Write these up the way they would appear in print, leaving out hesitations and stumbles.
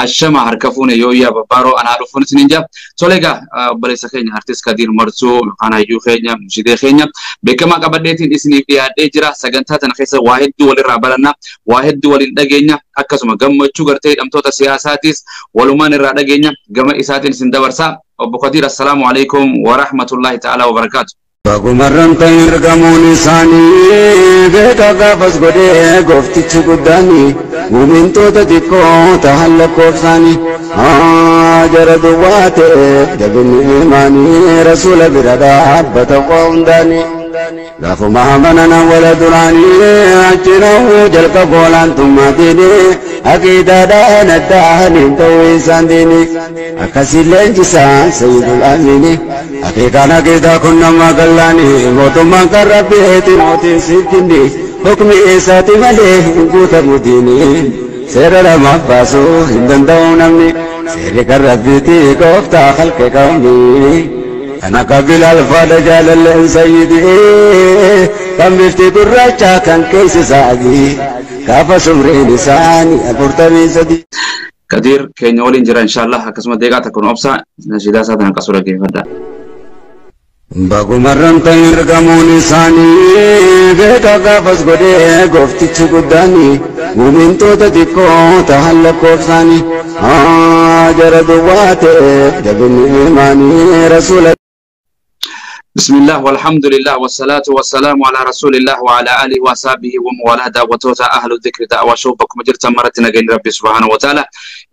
Ashama harka fuune yooyyaa babbaaroo anaa dhufuun isiniin jaa. Tole egaa obboleessa keenya artist Kadiir Marsuu yookaan hayyuu keenya mushidee keenya beekamaa qabadheetiin isiniif dhiyaadhee jira. Sagantaa tana keessa waa hedduu walirraa baranna, waa hedduu waliin dhageenya, akkasuma gammachuu gartee hidhamtoota siyaasaatis walumaan irraa dhageenya gama isaatiin isin dabarsa. Obbo Kadiir, assalaamu alaikum wa rahmatullahi ta'ala wa barakaatu. Bagumarran kan ergamuun isaanii beekaa gaafas godhee gooftichi guddaani muumintoota xiqqoo tahan lakkoofsaanii jara duwwaa ta'e jabinni imaanii rasuula bira dhaabbata hundaanii gaafuma amanan awwala duraanii achinaa'uu jalqaba olaantummaa diinii aqiidaadhaan addaan ta'uu isaan diinii akkasii leenjisaan sayyidul amiinii aqiidaan aqiidaa kun nama gallaanii mootummaan kan rabbiiti mootiin siif kenni hukmi isaati malee hin guutamu diinii seera lamaaf baasuu hin danda'u namni seerri kan rabbiiti gooftaa halqe qawmii kan akka Bilaal faadha jaalalleen sayyidii kan bifti gurraacha kan keessi isaanii gaafa sumriin isaanii 43. Kadiir keenya waliin jira inshallah, akkasuma deeqaa takka nu obsa nashiidaa isaa tana qasuu dhaggeeffadha. Bagumarran kan ergamuun isaanii beekaa gaafas godhee gooftichi guddaani muumintoota xiqqoo tahan lakkoofsaanii jara duwwaa ta'e jabinni imaanii rasuula. بسم الله والحمد لله والصلاة والسلام على رسول الله وعلى آله وصحبه ومن دعوتوتا أهل الذكر دعوة شوبكم جرت مرتنا جين ربي سبحانه وتعالى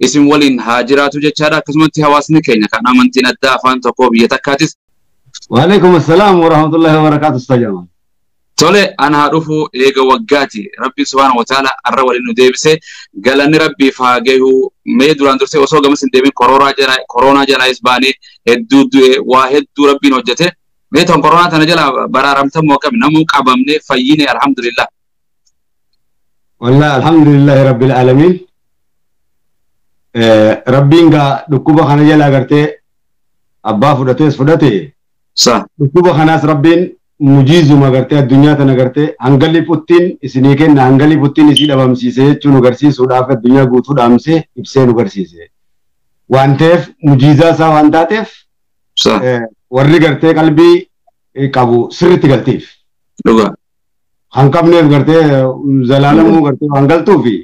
اسم ولين هاجرات جتشارا كسمتي هواسني كينا كان أمنتين الدافان تقوب يتكاتس. وعليكم السلام ورحمة الله وبركاته أستاذ جمال. Tole ana haa dhufu eega waggaati rabbi subhaanahu wa ta'ala arra waliin nu deebise galanni rabbiif haa gahu. Mee duraan dursee osoo gamas hin deemin koronaa jalaayis baanee hedduu du'e waa hedduu rabbiin hojjete. Mee ton koronaa tana jala baraaramtammoo akkami namuu qabamne fayyine alhamdulillah. Wallahi alhamdulillahi rabbil aalamiin. Rabbiin gaa dhukkuba kana jala agartee abbaa fudhatees fudhate. Dhukkuba kanaas rabbiin mujiizuma agartee addunyaa tana agartee hangalli puttiin isinii kenna hangalli puttiin isii dhabamsiise jechuun nu garsiisuudhaaf addunyaa guutuu dhaamsee ibsee nu garsiise. Waan ta'eef mujiizaa isaa waan taateef warri gartee qalbii qabu sirriitti galtiif. Dhugaa. Kan qabneef gartee zalaalamuu gartee waan galtuufi.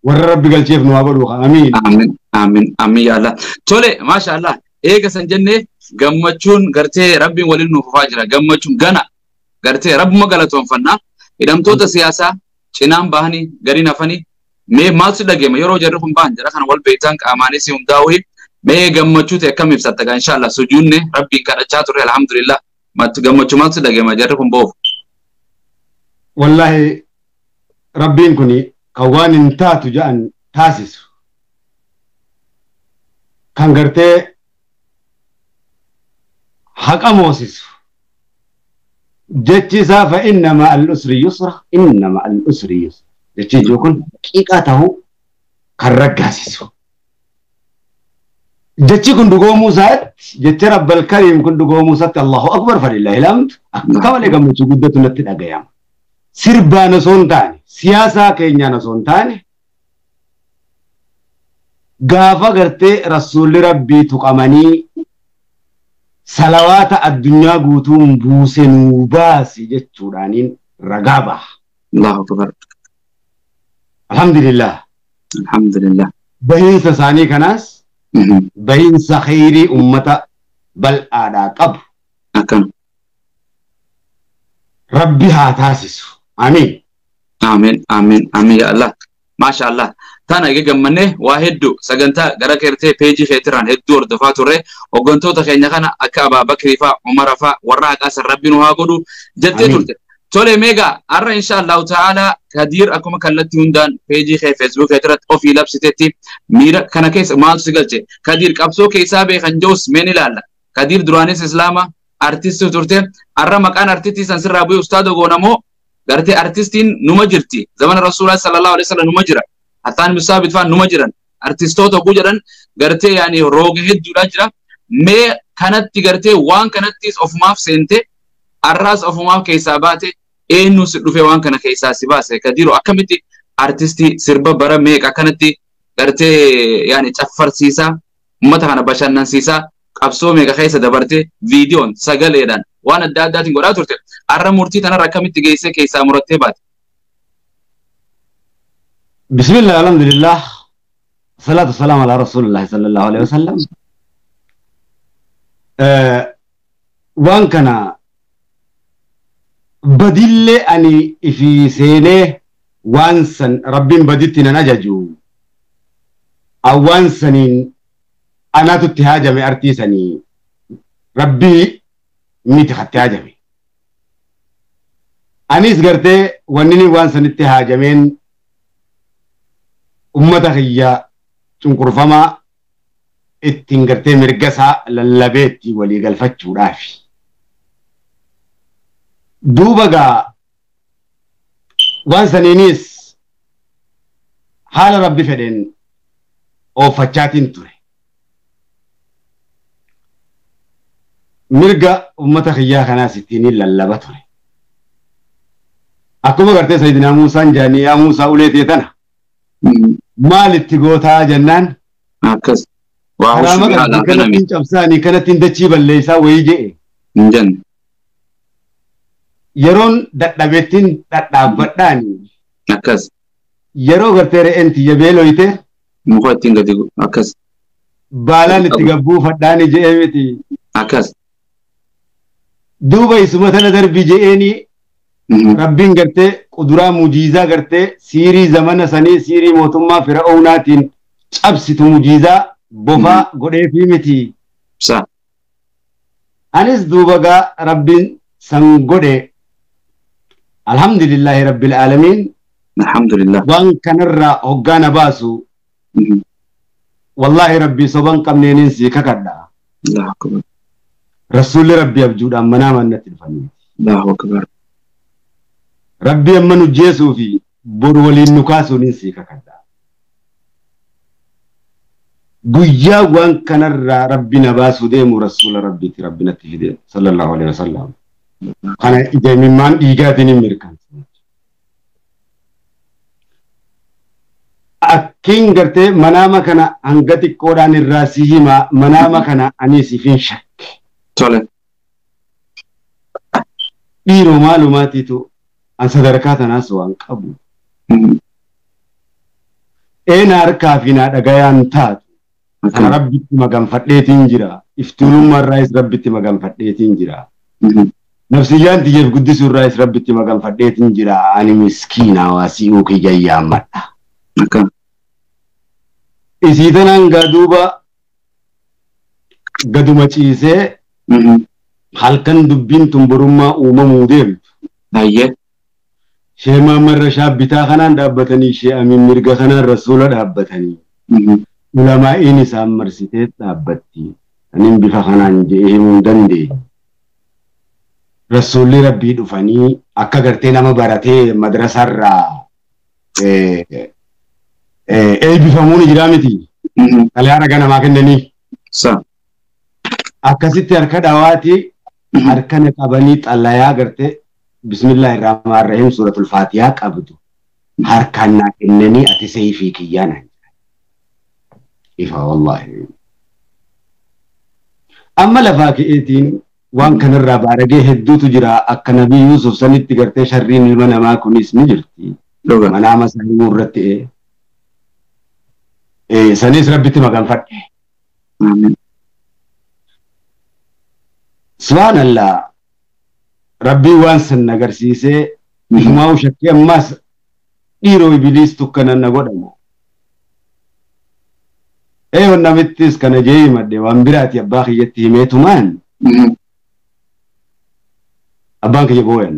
Warra rabbi galcheef nu haa godhu. Amiin. Amiin. Amiin. Amiin yaa Allah. Tole maasha Allah. Eega san jennee gammachuun gartee rabbiin waliin nuuf fufaa jira. Gammachuun gana gartee rabbuma galatoonfannaa. Hidhamtoota siyaasaa cinaan bahanii gariin hafanii mee maaltu dhageema yeroo jarri kun bahan jara kana wal beektan qaamaanis hundaa'uu mee gammachuu ta'e akkam ibsatta gaa inshallah sujuunne rabbiin kadhachaa turre alhamdulillah. Gammachuu maaltu dhageema jarri kun ba'uuf. Wallahi rabbiin kuni kan waan hin taatu ja'an taasisu kan gartee haqa moosisu jechi isaa fa inna ma'al usri yusra inna ma'al usri yusra jechi ijoo kun qiiqaa ta'uu kan raggaasisu. Jechi kun dhugoomuu isaatti jecha rabbal kariim kun dhugoomuu isaatti Allahu akbar falillahi alhamd akka malee gammachuu guddatu natti dhagayama. Sirbaan osoo hin taane siyaasaa keenyaan osoo hin taane gaafa gartee rasuulli rabbii tuqamanii salawaata addunyaa guutuun buuse nuu baasi jechuudhaaniin ragaa baha. Allahu akbar. Alhamdulillah. Alhamdulillah. Bahiinsa isaanii kanaas bahiinsa khayrii ummata bal'aadhaa qabu. Akkam. Rabbi haa taasisu. Amiin. Amiin. Amiin. Amiin yaa Allah. Maasha Allah. Tana egaa gammannee waa hedduu sagantaa gara keertee peejii keetiraan hedduu hordofaa turre hooggantoota keenya kana akka Abaa Bakrii faa Umara faa warra haqaa san rabbi nu haa godhu jettee turte. Tole meegaa har'a insha Allahu ta'ala Kadiir akkuma kallattii hundaan peejii kee Facebook irratti ofii labsitetti miira kana keessa maaltu si galche? Kadiir qabsoo keessaa beekan jirus mee ni ilaalla. Kadiir duraanis Islaama artistii turte har'a maqaan artistii san sirraa bu'e ustaada goonamoo gartee artistiin numa jirti zamana Rasuulaa sallallahu alaihi wasallam numa jira. Hataan Musaabit faan numa jiran artistoota oguu jedhan gartee yaani rooga hedduudha jira. Mee kanatti gartee waan kanattis ofumaaf seente har'aas ofumaaf keessaa baate eenyu si dhufe waan kana keessaa si baase Kadiiroo akkamitti artistii sirba bara meeqa akkanatti Gartee yaani caffarsiisaa uummata kana bashannansiisaa qabsoo meeqa keessa dabartee viidiyoon sagaleedhaan waan adda addaatiin godhaa turte. Har'a murtii tanarra akkamitti geessee keessaa murattee baate? Bismillah, alhamdulillah. Salaatu salaam ala rasuulillah sallallahu alaihi wasallam. Waan kana badillee ani ifi seenee waan san rabbiin baditti nan ajaju. Awwaan saniin anaatu itti haajame artii sanii rabbii miti hatti haajame. Anis gartee wanni waan sanitti haajameen ummata kiyya cunqurfamaa ittiin gartee mirga isaa lallabee ittiin walii galfachuudhaafi. Duuba gaa waan saniinis haala rabbi fedheen oofachaatiin ture. Mirga ummata kiyyaa kanaas ittiin lallaba ture. Akkuma gartee Sayyidinaa Muusaan jaanii yaa Muusaa ulee ta'e tana maal itti gootaa jennaan akkas waa hojii kanattiin cabsaanii kanattiin dachii balleessaa wayii je'e. Hin jenne. Yeroon dadhabettiin dhadhaabbadhaani. Akkas. Yeroo gartee re'een tiyya beeloyte. Muka ittiin gadi akkas. Baalaan itti gabbuufadhaani je'ee miti. Akkas. Duuba isuma tana darbi je'eeni rabbiin gartee kuduraa mujiizaa gartee siirii zamana sanii siirii mootummaa fir'aawnaatiin cabsitu mujiizaa bofaa godheefii miti. Anis duuba gaa rabbiin san godhe alhamdulillahi rabbil aalamiin. Alhamdulillah. Waan kanarraa hoggaana baasu wallaahi rabbii soban qabneeniin sii kakadha. Allahu akbar. Rasuulli rabbii abjuudhaan manaa mannatti dhufanii. Allahu akbar. Rabbii amma nu jeesuu fi boru waliin nu kaasuun sii kakadha. Guyyaa waan kanarraa rabbi na baasuu deemu rasuula rabbiiti rabbi natti fide sallallahu alaihi wasallam. Kana ija imimmaan dhiigaatiin hin mirkansu. Akkiin gartee manaama kana hanga xiqqoodhaan irraa si hima manaama kana ani siifin shakke. Tole. Dhiiroo maalumaatiitu an sadarkaa tanaas waan qabu. Eena harkaa fi naa dhagayaan taatu. Kana rabbitti maganfadheetiin jira. Iftuulummaa irraayis rabbitti maganfadheetiin jira. Nafsiyyaan tiyyeef guddisuu irraayis rabbitti maganfadheetiin jira. Ani miskiina waasii kiyya yaammadha. Isii tanaan gaa duuba gaduma ciisee halkan dubbiin tumborummaa uumamuu deemtu. Shee Maamman Rashaa bitaa kanaan dhaabbatanii shee Amiin mirga kanaan rasuula dhaabbatanii. Ulamaa'iin isaan marsitee dhaabbatti. Anin bifa kanaan je'ee himuu hin dandeenye. Rasuulli rabbii dhufanii akka gartee nama baratee madrasarraa eebbifamuu ni jiraa miti. Xalayaa ragaa namaa kennanii. Akkasitti harka dhawaati harka na qabanii xalayaa gartee bismillaahi rahmaani rahiim suuratul faatihaa qabdu harkaan naa kennanii ati seeyfii kiyyaa naan jedhan. Ifa wallaahi. Amma lafaa ka'eetiin waan kanarraa baaragee hedduutu jira akka nabii Yuusuf sanitti gartee sharriin ilma namaa kunis ni jirti. Manaama isaa himuu irratti sanis rabbitti maganfadhe. Subhaanallah rabbiin waan san agarsiisee ifumaa shakkii ammaas dhiiroo ibiliis tukkana na godhamu. Eeyoon namittis kana jee himadhe waan biraati abbaa kiyyatti himeetumaan abbaan kiyya booyan.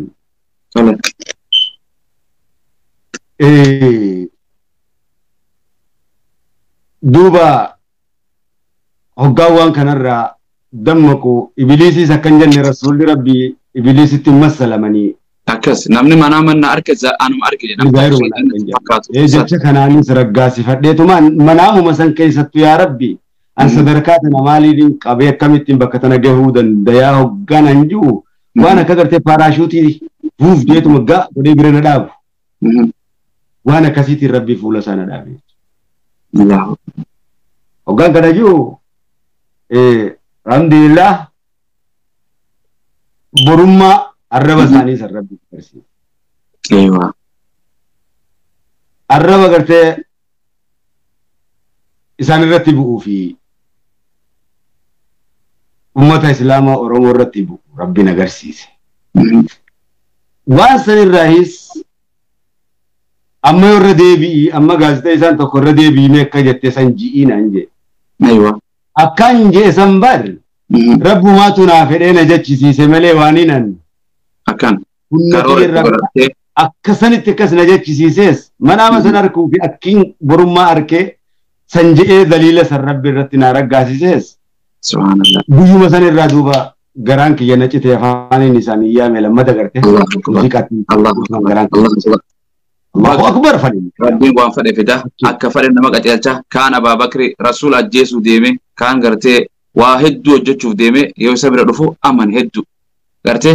Duuba hoggaan waan kanarraa dammaqu ibiliisiis akkan jenne rasuulli rabbii ibiliisitti hin massalamanii. Akkas namni manaa manna arge anuma arge jedhama. Jecha kanaanis raggaasifadheetumaan manaamuma san keessattu yaa rabbi an sadarkaa tana maaliin qabee akkamittiin bakka tana gahuu dandayaa hoggaan an jiru waan akka gartee paaraashuutii buuf jeetuma gaa godhee bira na dhaabu. Waan akkasiitiin rabbii fuula isaa na dhaabe. Hoggaan kana jiru alhamdulillah borummaa arraba isaanii san rabbi agarsiise. Arraba gartee isaan irratti bu'uu fi ummata Islaamaa Oromoo irratti bu'u rabbiin agarsiise. Waan san irraahis amma irra deebi'i amma gaazexaa isaan tokko irra deebi'ime akka jettee san ji'ii naan jedhe. Akkaan jee san bar rabbumaatu naa fedhee na jechisiise malee waan hinan. Akkaan. Akka sanitti akkas na jechisiisees manaama san arkuu fi akkiin borummaa arkee san je'ee daliila san rabbi irratti naa raggaasisees. Subhaanallah. Guyyuma san irraa duuba garaan kiyya na cite afaaniin isaanii yaame lammata garte. Allahu akbar fadhi. Rabbiin waan fedhe fida akka fedhe nama qajeelcha kaan Abaa Bakri Rasuul ajjeesuu deeme kaan gartee waa hedduu hojjechuuf deeme yoo isa bira dhufu aman hedduu gartee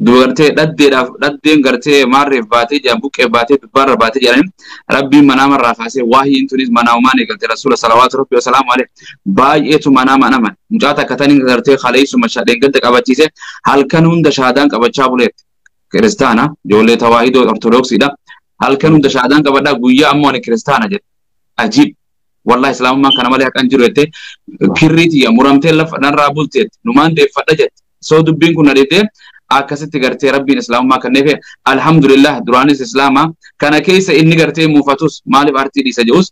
duba gartee dhaddeedhaaf dhaddeen gartee maarreef baatee jedhan buqqee baatee dubbaarra baatee jedhanii rabbiin manaamarraa kaasee waahiin tunis manaamumaan eegalte Rasuula salawaatu rabbi wasalaamu alayhi baay'eetu manaamaan aman mucaa takka taniin gartee kaleessuma dheengadda qabachiise halkan hunda shaadaan qabachaa buleetti kiristaana ijoollee tawaahidoo ortodoksiidha. Halkan hunda shaadaan qabadhaa guyyaa ammoo ani kiristaana jedhe. Ajiib. Wallahi islaamummaan kana malee haqan jiru jettee kirrii tiyya muramtee lafa narraa bulteetti numaan deeffadha jette. Soo dubbiin kun na akkasitti gartee rabbiin islaamummaa kenneef alhamdulillah duraanis islaama kana keessa inni gartee muufatus maaliif artii dhiisa jedhus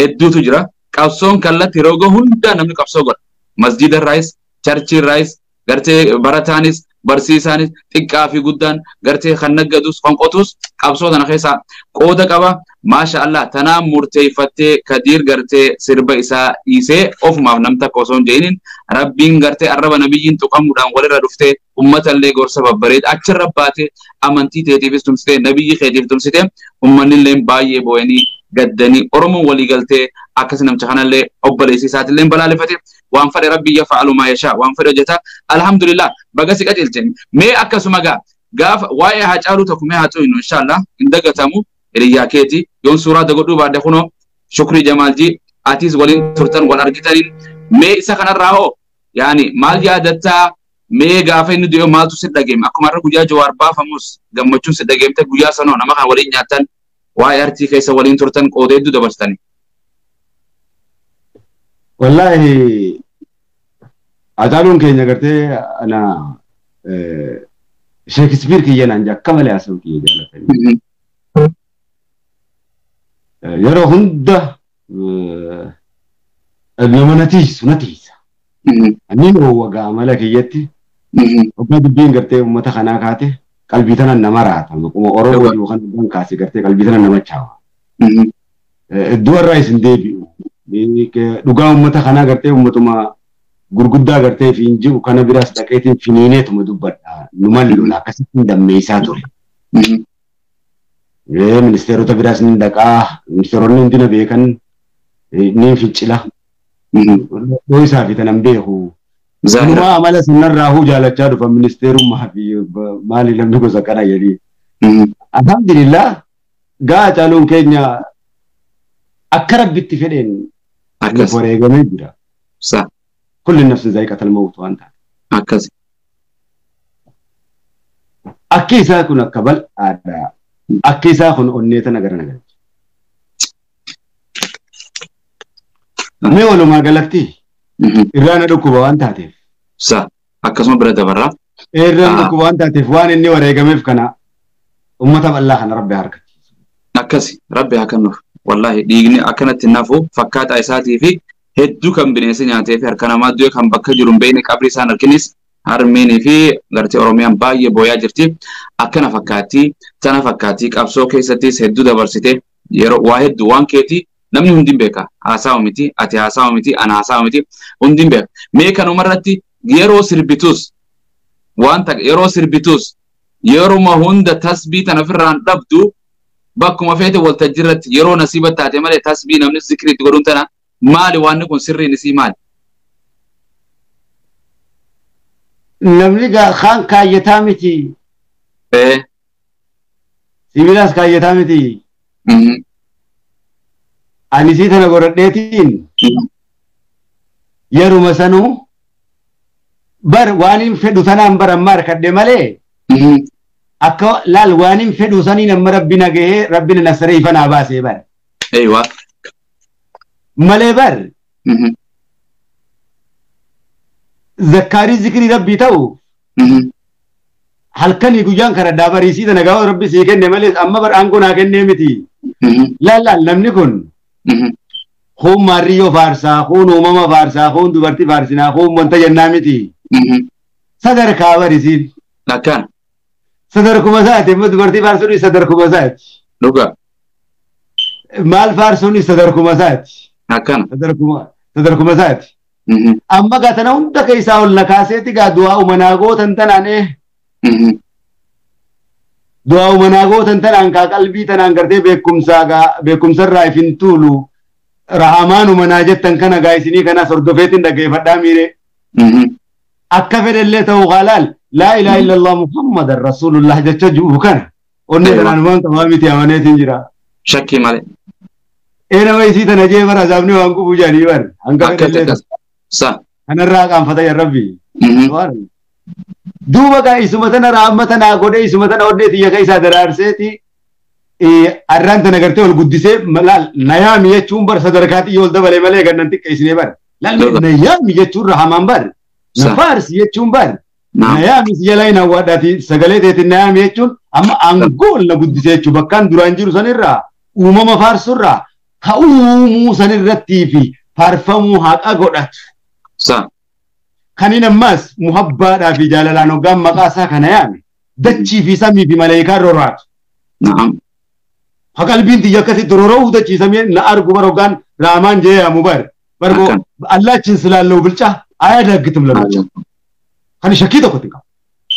hedduutu jira. Qabsoon kallatti roga hundaa namni qabsoo godha. Masjida irraayis, charchii irraayis, gartee barataanis, barsiisaanis, xiqqaa fi guddaan gartee kan naggadus, kan qotus qabsoo tana keessaa qooda qaba. Maasha Allah tanaan murteeffattee Kadiir gartee sirba isaa dhiisee ofumaaf nam takka osoo hin jedhiniin rabbiin gartee arraba nabiyyiin tuqamuudhaan walirra dhuftee uummatallee gorsa babbareeda achirra baatee amantii teetiifis tumsitee nabiyyi keetiif tumsitee uummanni baay'ee boo'anii gaddanii Oromoon walii galtee akkas namcha kanallee obboleessi isaatillee balaaleffate waan fedhe rabbi yafa'alu maa yashaa waan fedhe hojjeta alhamdulillah baga si qajeelche mee akkasuma gaa gaafa waa'ee Haacaaluu tokko mee haa xuyinu inshaallah hin dagatamu hiriyyaa keeti yoon suuraa dagodhuu baadde kunoo Shukrii Jamaaljii atis waliin turtan wal argitaniin mee isa kanarraa hoo yaani maal yaadattaa mee gaafa inni du'e maaltu si dhageeme akkuma har'a guyyaa Jawaar baafamus gammachuun si dhageemte guyyaa sanoo nama kan waliin nyaattan waa'ee artii keessa waliin turtan qooda hedduu dabarsitanii. Wallaahi Haacaaluun keenya gartee ana Sheekispiir kiyya naan akka malee haasa'u kiyya jaallatanii. Yeroo hunda nama na tiisu na tiisa. Ani oowwa gaamala kiyyatti hoggaa dubbiin gartee uummata kanaa kaate qalbii tanaan nama raata. Maquma Oromoo yookaan hoggaan kaase gartee qalbii tanaan nama chaawa. Iddoo irraa isin deebi'u. Dhugaa uummata kanaa gartee uummatuma gurguddaa gartee fi hin jiru kana biraas dhaqeetiin finiineetuma dubbadha. Numan lola akkasitti dammeessaa ture. Ministeerota biraas ni dhaqaa, ministeeronni hundi na beekan ni fincila. Dhoo isaa fi tanan beeku. Kanumaa amala sanarraa huu jaalachaa dhufa ministeerummaa fi maali namni gosa kana jedhii. Alhamdulillah gaa Haacaaluun keenya akka rabbitti fedheen nuuf wareegamee jira. Kulli nafsin zaa'iqatul mawt waan taate. Akkas. Akki isaa kun akka bal'aadha. Akki isaa kun onnee tana gara nagalcha. Mee walumaa galatti irraa na dhukkuba waan taateef. Akkasuma bira dabarraa. Irraa na dhukkuba waan taateef waan inni wareegameef kana uummata bal'aa kana rabbi harkachiisu. Akkasi rabbi haa kennuuf. Wallaahi dhiigni akkanatti nafu fakkaataa isaatii fi hedduu kan bineensi nyaatee fi harka namaa du'e kan bakka jiru hin beekne qabri isaan harkinis harmeenii fi gartee Oromiyaan baay'ee booyaa jirti. Akkana fakkaatti tana fakkaatti qabsoo keessattis hedduu dabarsite yeroo waa hedduu waan keeti namni hundi hin beeka. Haasawu miti ati haasawu miti ana haasawu miti hundi hin beeka. Mee kanumarratti yeroo sirbitus waan yeroo sirbitus yeruma hunda tasbii tana ofirraan dhabdu bakkuma feete waltajjiirratti yeroo nasiiba taate malee tasbii namni zikriitti godhuun tana maali waanni kun sirriin isii maali? Namni kaan kaayyataa miti. Sibiilaas kaayyataa miti. Ani sii tana godhadheetiin yeruma sanuu bar waan hin fedhu tanaan bar amma harkadhe malee akka laal waan hin fedhu saniin amma rabbi na gahee rabbi na nasaree ifa naa baasee bar. Eeywa. Malee bar. Zakkaarii zikrii rabbii ta'u halkanii guyyaan karaddaa bariisii tana gaafa rabbi sii kenne malee amma bar aangoo naa kennee miti. Laal laal namni kun Kun maarriyyoo faarsaa, kun uumama faarsaa, kun dubartii faarsinaa, kun wanta jennaa miti. Sadarkaa barisiin. Akkaan. Sadarkuma isaati immoo dubartii faarsuun sadarkuma isaati. Dhugaa. Maal faarsuun sadarkuma isaati. Akkana. Sadarkuma isaati. Amma gaa tana hunda keessaa ol na kaaseeti gaa du'aa uumanaa gootan tanaan du'aa uumanaa gootan tanaan kaa qalbii tanaan gartee beekumsaa gaa beekumsarraa ifin tuulu. Rahamaan uumanaa jettan kana gaa isinii kanas hordofeetiin dhaggeeffadhaa miire. Akka fedhellee ta'uu qaalaal laa ilaaha illallah Muhammadan Rasuulullah jecha jiru kana onnee kanaan waan qabaa miti amaneetiin jira. Shakkii malee. Ee nama isii tana jee bara azaabni waan qubu jedhanii bar hanga fedhellee ta'u. Kanarraa qaanfata yaa Rabbi. Duuba gaa isuma tana rahmata naa godhee isuma tana onnee tiyya keessaa daraarseeti. Arraan tana gartee ol guddisee laal nayaami jechuun bar sadarkaa xiyya ol dabalee malee gannan xiqqeessinee bar. Laal nayaami jechuun rahamaan bar. Na faarsi jechuun bar. Nayaami si jalaa hin hawwaadhaati sagalee teetiin nayaami jechuun amma aangoo ol na guddisee jechuun bakkaan duraan jiru sanirraa uumama faarsurraa ka uumuu sanirrattii fi faarfamuu haqa godhatu. Kanin ammas muhabbaadhaa fi jaalalaan hoggaan maqaa isaa kana yaame dachii fi samii fi maleekaan rorraatu. Qalbiin tiyya akkasitti rora'uu dachii samii na argu bar hoggaan raamaan jee yaamu bar. Bargo allaachin silaalloo bilcha አያዳግትም ለብቻ ከኒ ሸኪ tokko itti qaba.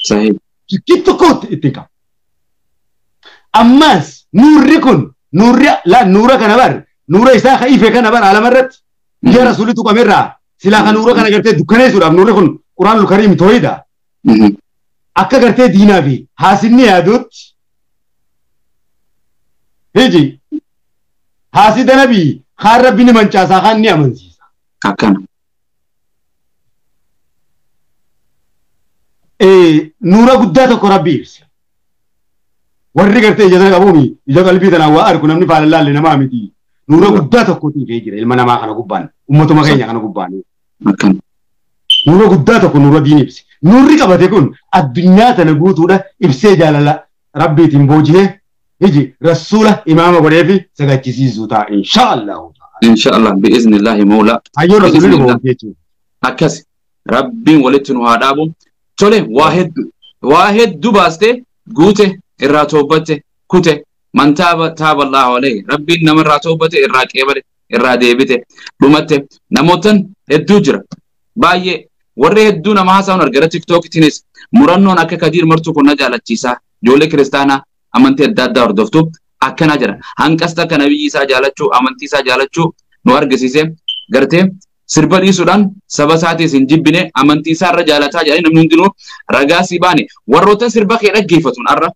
Shakkii tokko itti qaba. Ammas nuurri kun nuurri la nuura kana bar nuura isaa ka ife kana bar alamarratti yaa rasuulitu qamerraa silaa ka nuura kana gartee dukkaneessuudhaaf nuurri kun quraanul kariim tooyida. Akka gartee diinaa fi haasinni yaadutti hiji haasida nabii kaan rabbi ni mancaasaa kaan ni amansiisa. Akkana. Nuura guddaa tokko rabbi ibse. Warri gartee ija sana qabuumi ija qalbii tanaan waa argu namni faalallaalle namaa miti. Nuura guddaa tokkotu ifee jira ilma namaa kana gubbaan ummatuma keenya kana gubbaan. Nuura guddaa tokko nuura diin ibse. Nuurri qabate kun addunyaa tana guutuudha ibsee jaalala rabbiitiin booji'ee hiji rasuula imaama godhee fi sagachisiisuu ta'a inshaallah. Inshaallah bi'iznillaahi mawlaa. Hayyoo rasuulli nu jechuudha. Akkas rabbiin walitti nu haa dhaabu. Tole waa hedduu baastee guute irraa toobbatte kute man taaba taaba Allahu alayhi rabbiin nama irraa toobbate irraa qeebale irraa deebite dhumatte namootan hedduu jira baay'ee warri hedduu nama haasa'uun argara tiktookiitiinis murannoon akka Kadiir Martuu kun na jaalachiisa ijoollee kiristaanaa amantii adda addaa hordoftu akkanaa jira hanqasta akka nabiyyi isaa jaalachuu amantii isaa jaalachuu nu argisiise gartee sirba dhiisuudhaan saba isaatiis hin jibbine amantii isaa irra jaalataa jedhanii namni hundinuu ragaa sii baane warroota sirba kee dhaggeeffatuun har'a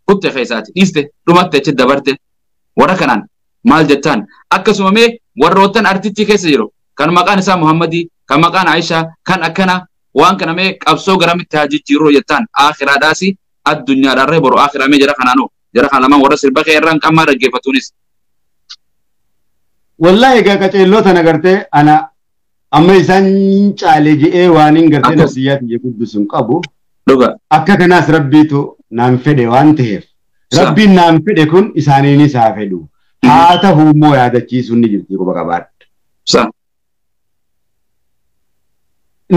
kutte keessaati dhiiste dhumatte achi dabarte warra kanaan maal jettaan akkasuma mee warroottan artichi keessa jiru kan maqaan isaa Muhammadii kan maqaan Aishaa kan akkana waan kana mee qabsoo garamitti haa jijjiiruu jettaan aakhiraadhaasi addunyaadhaarree boru aakhiraa mee jara kanaanoo jara kana lamaan warra sirba kee irraan qammaa dhaggeeffatuunis. Wallaahi egaa qaceelloo tana gartee ana amma isaan caalee je'ee waan hin gartee nafsiyyaa tiyya guddisuun qabu. Akka kanaas rabbiitu naan fedhe waan ta'eef rabbiin naan fedhe kun isaaniinis haa fedhu. Haa ta'u immoo yaadachiisuun ni jirti quba qabaadha.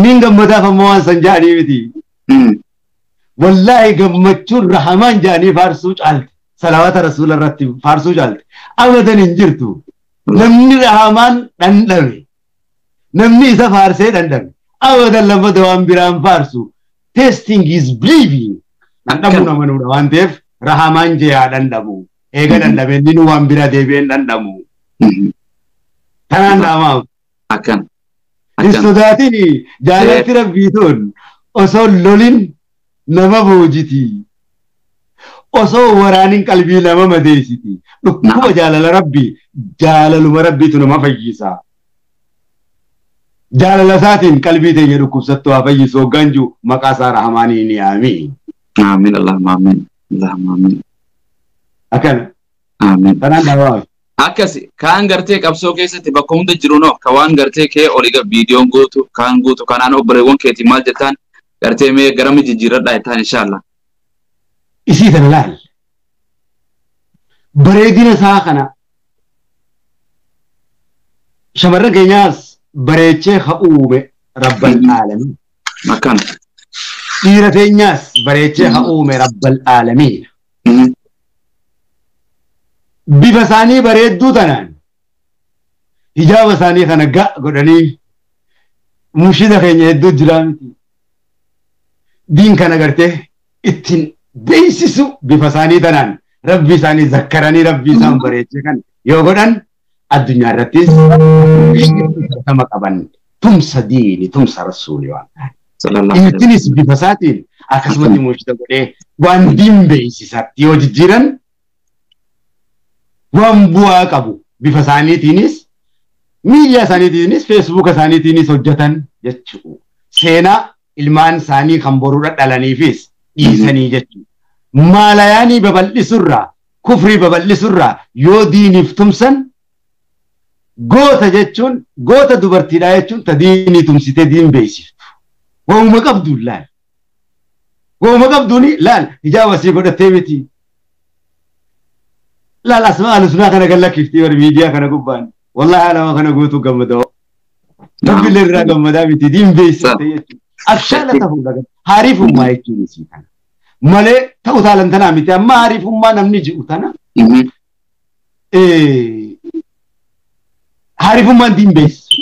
Niin gammadaaf ammoo waan san ja'anii miti. Wallaahi gammachuun rahamaan ja'anii faarsuu caalte. Salawaata rasuula irratti faarsuu caalte. Abadan hin jirtu. Namni rahamaan dhandhame. Namni isa faarsee dhandhame. Abadan lammata waan biraan faarsu. Testing is believing. Dhandhamuun amanuudha waan ta'eef rahamaan jee haa dhandhamu. Eega dhandhame inni waan bira deebi'een dhandhamu. Tanaan dhaamaaf. Akkan. Hin sodaatin jaalatti rabbii tun osoo lolin nama boojiti. Osoo waraaniin qalbii nama madeessiti. Dhukkuba jaalala rabbii jaalaluma rabbiitu nama fayyisa. Jaalala isaatiin qalbii teenya dhukkubsattu haa fayyisu hoggaan jiru maqaa isaa Rahmaanii ni aamiin. Aamiin Allahumma aamiin. Allahumma aamiin. Akkana. Aamiin. Tanaan dhaabaa. Akkasi kaan gartee qabsoo keessatti bakka hunda jiru noo ka waan gartee kee olii viidiyoon guutu kaan guutu kanaan obboleewwan keetii maal jettaan gartee mee garami jijjiirradhaa jettaan inshaalla. Isii tana laal. Bareedina isaa kana shamarran keenyaas bareechee haa uume rabbal aalamiin. Akkana. Dhiira keenyaas bareechee haa uume rabbal aalamiin. Bifa isaanii bareedduu tanaan hijaaba isaanii kana ga godhanii mushida keenya hedduu jiraa miti. Diin kana gartee ittiin beeksisu bifa isaanii tanaan rabbi isaanii zakkaranii rabbi isaan bareechee kan yoo godhan addunyaa irrattis fudhatama qaban tumsa diini tumsa rasuuli waan ta'eef. Intinis bifa isaatiin akkasumatti mushida godhee waan diin beeksisatti yoo jijjiiran waan bu'aa qabu bifa isaaniitiinis miidiyaa isaaniitiinis feesbuuka isaaniitiinis hojjetan jechuudha. Seenaa ilmaan isaanii kan boruudha dhalaniifis dhiisanii jechuudha. Maalayaanii babal'isurraa kufrii babal'isurraa yoo diiniif tumsan goota jechuun goota dubartiidhaa jechuun ta diinii tumsitee diin beeksiftu. Waanuma qabduun laal. Waanuma qabduun laal hijaaba sii godhattee miti. Laal asmaa alusunaa kana gallakkiiftii warri miidiyaa kana gubbaan. Wallaahi alama kana guutuu gammadaa. Rabbiillee irraa gammadaa miti diin beeksifte jechuudha. Abshaala ta'uu dhagaa. Haariifummaa jechuun isii kana. Malee ta'u taalan tanaa miti amma haariifummaa namni ji'u tana. Haariifummaan diin beeksisu.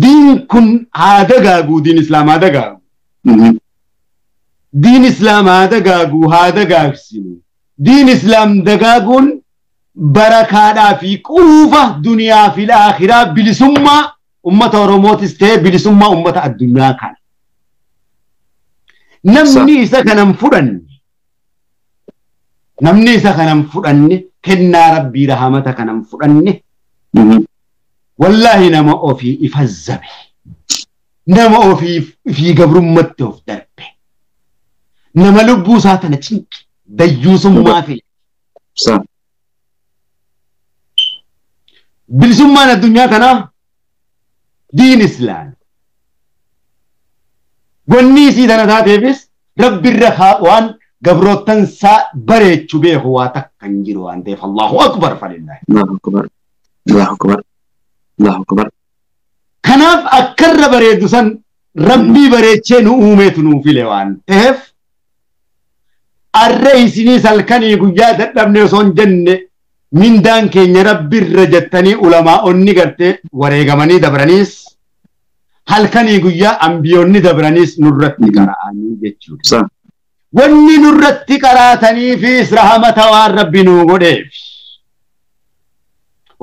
Diin kun haa dagaagu diin islaam haa dagaagu. Diin islaam haa dagaagu haa dagaagsinu. Diin islaam dagaaguun barakaadhaa fi quufa duniyaa fi akhiraa bilisummaa ummata Oromootis ta'e bilisummaa ummata addunyaa kana. Namni isa kanan fudhanne namni isa kanan fudhanne kennaa rabbii rahamata kanan fudhanne wallaahi nama ofii ifazzabe nama ofii gabrummatti of darbe nama lubbuu isaa tana cinqi dayyuusummaa fi bilisummaan addunyaa kanaa diin islaam. Wanni isii tana taateefis rabbirra waan gabroottan isaa bareechuu beeku waa takka hin jiru waan ta'eef Allahu akbar falillaahi. Allahu akbar. Allahu akbar. Allahu akbar. Kanaaf akkarra bareedu san rabbii bareechee nu uumeetu nuu file waan ta'eef arra isinii salkanii guyyaa dadhabne osoo hin jenne mindaan keenya rabbirra jettanii ulamaa'onni gartee wareegamanii dabraniis halkanii guyyaa ambiyoonni dabraniis nurratti qara'anii jechuudha. Wanni nurratti qaraataniifis rahamata waan rabbi nuu godheef.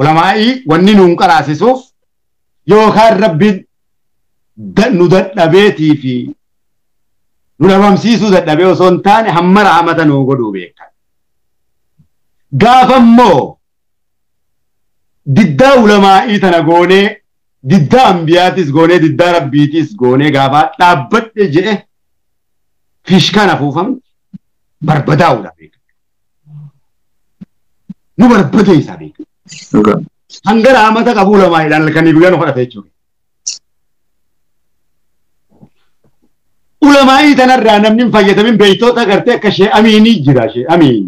Ulamaa'ii wanni nuun qaraasisuuf yookaan rabbi nu dadhabeetii fi nu dhabamsiisuu dadhabee osoo hin taane hamma rahamata nuu godhuu beekan. Gaafa immoo diddaa ulamaa'ii tana goonee diddaa ambiyaatis goonee diddaa rabbiitis goonee gaafa dhaabbadhe jedhe fishkaan afuufamti barbadaa'uudha beeka. Nu barbadeessa beeka. Hanga raamata qabu ulamaa'iidhaan halkanii guyyaa nu kadhate jechuudha. Ulamaa'ii tanarraa namni hin fayyadamin beektoota gartee akka ishee Amiinii jira ishee Amiin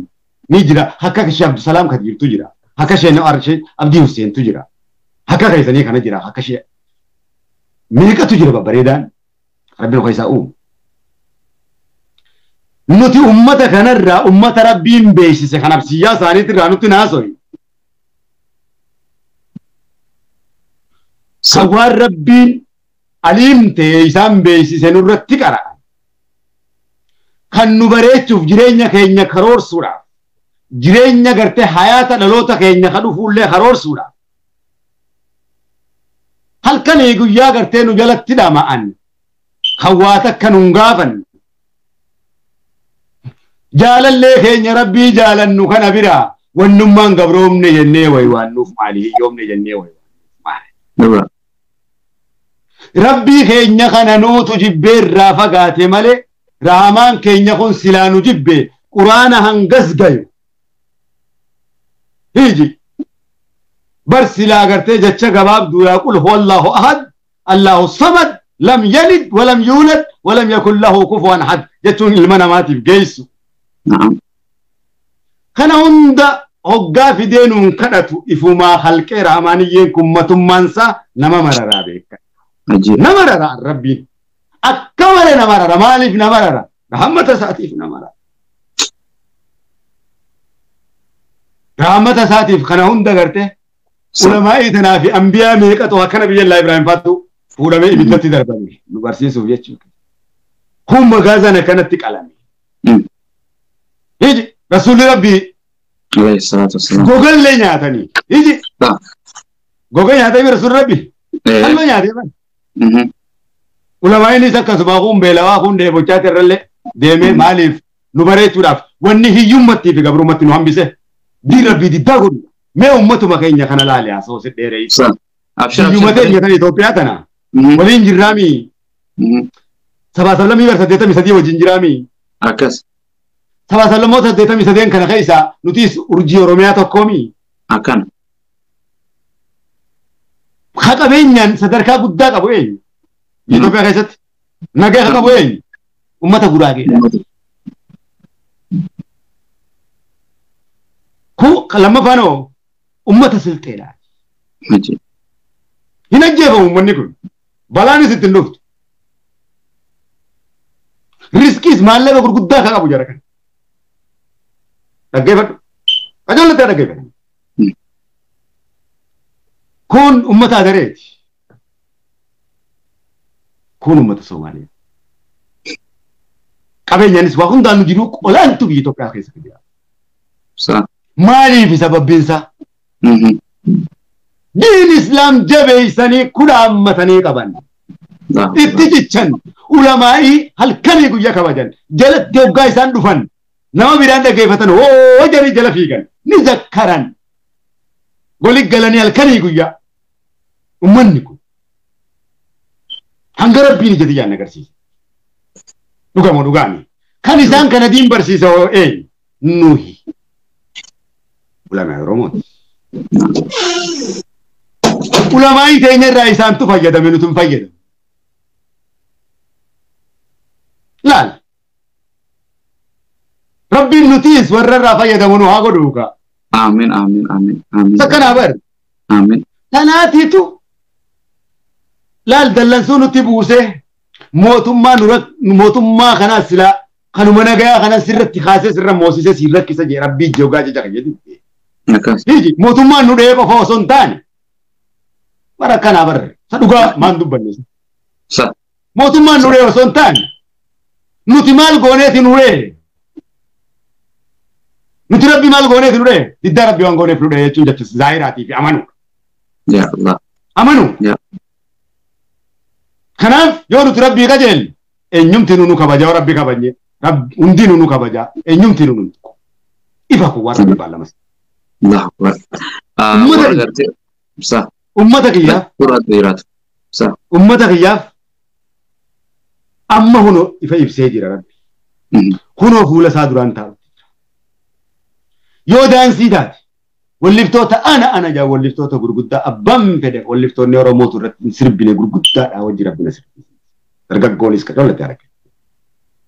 ni jira akka ishee Abdusalaam Kadiirtu jira akka ishee Abdii Huseentu jira. Akka keessanii kana jira akka ishee meeqatu jira babbareedaan rabbiin keessaa uumu. Nuti ummata kanarraa ummata rabbiin beeksise kan absiyyaa isaaniitirraa nutti naasoyi. Kan waan rabbiin aliim ta'e isaan beeksise nurratti qara'a. Kan nu bareechuuf jireenya keenya karoorsuudhaaf jireenya gartee hayaata dhaloota keenya kan dhufuullee karoorsuudhaaf. Halkanii guyyaa gartee nu jalatti dhama'an kan waa takka nun gaafanne Jaalallee keenya rabbii jaalannu kana bira wannummaan gabroomne jennee waywaannuuf maali hiyyoomne jennee waywaannuuf maali. Rabbii keenya kana nuutu jibbee irraa fagaate malee raamaan keenya kun silaa nu jibbe quraana hangas gayu. Hiji bar silaa gartee jecha gabaabduu yaa qul huwallahu ahad allahu samad lam yalid walam yuulad walam yakun lahu kufuwan ahad jechuun ilma namaatiif geessu. Kana hunda hoggaa fidee nuun kadhatu ifumaa halqee raamaaniyyeen kun matummaansaa nama mararaa beeka. Nama rara rabbiin akka malee nama rara maaliif nama rara rahmata isaatiif nama rara. Rahmata isaatiif kana hunda gartee ulamaa'ii tanaa fi ambiyaa meeqatu akkana biyya Allaa Ibraahim faatu fuudhamee ibiddatti darbame nu barsiisuuf jechuudha. Kun magaazana kanatti qalame. Hiji rasuulli rabbii gogallee nyaatanii hiji goga nyaatanii rasuulli rabbii halluu nyaatee bani. Ulamaa'inis akkasuma kun beelawaa kun dheebochaati irrallee deemee maaliif nu bareechuudhaaf wanni hiyyummattii fi gabrummatti nu hambise diin rabbii diddaa godhu mee ummatuma keenya kana laale haasa'u si dheeree. Hiyyuma teenya tan Itoophiyaa tana waliin jirraamii 72 wajjin jiraamii. Akkas. 72 kana keessa nutis urjii Oromiyaa tokkoomii. Akkana. Ka qabeenyaan sadarkaa guddaa qabu eenyu? Itoophiyaa keessatti nagaa qabu eenyu? Uummata Guraageedha. Ku lammaffaan hoo uummata Silxeedha. Hin ajjeefamu uummanni kun. Balaanis ittiin dhuftu. Riskiis maallaqa gurguddaa ka qabu jara kana. Dhaggeeffadhu. Qajeelatti dhaggeeffadhu. Kun uummata Adareeti. Kun uummata Soomaaliyaa. Qabeenyaanis waa hundaan nu jiru olaantu biyya Itoophiyaa keessa jira. Maaliif sababbiinsaa? Diin Islaam jabeessanii kudhaammatanii qaban. Itti jichan ulamaa'ii halkanii guyyaa kabajan jalatti hoggaa isaan dhufan nama biraan dhaggeeffatan hoo jedhanii jala fiigan ni zakkaran. Goli galanii halkanii guyyaa uummanni kun hanga rabbiin ija tiyyaan agarsiisa. Dhugamoo dhugaami. Kan isaan kana diin barsiisa hoo eenyu? Nuhi. Ulamaa Oromooti. Ulamaa'ii teenya irraa isaantu fayyadame nuti hin fayyadamu. Laal. Rabbiin nutiis warra irraa fayyadamu nu haa godhuuka. Amiin amiin amiin amiin. Sakkanaa bar. Amiin. Tanaatiitu laal dallansuu nutti buusee mootummaa kanaas silaa kanuma nagayaa kanas sirratti kaasee sirra moosisee siin rakkisa jee rabbii jogaa jecha kan jedhu. Hiji mootummaan nu dhahee qofa osoo hin taane bara akkanaa barre sa dhugaa maan dubbanne. Mootummaan nu dhahee osoo hin taane nuti maal gooneeti nu dhahee. Nuti rabbi maal gooneeti nu dhahee diddaa rabbi waan gooneef nu dhahee jechuun jecha zaahiraatii fi amanuu. Yaa Allah. Amanuu. Kanaaf yoo nuti rabbii qajeelne eenyumti nu kabajaa rabbi kabajne hundi nu kabajaa eenyumti nu ifa kun waan rabbi baalamas. Allahu Akbar. Uummata kiyyaaf. Uummata kiyyaaf amma hunoo ifa ibsee jira rabbi. Kunoo fuula isaa duraan taa'u. Yoo daansii taate walliftoota ana jaa walliftoota gurguddaa abbaan fedhe walliftoonni Oromootu irratti sirbine gurguddaadha wajji rabbina sirbine. Dargaggoonis kan dhalate argate.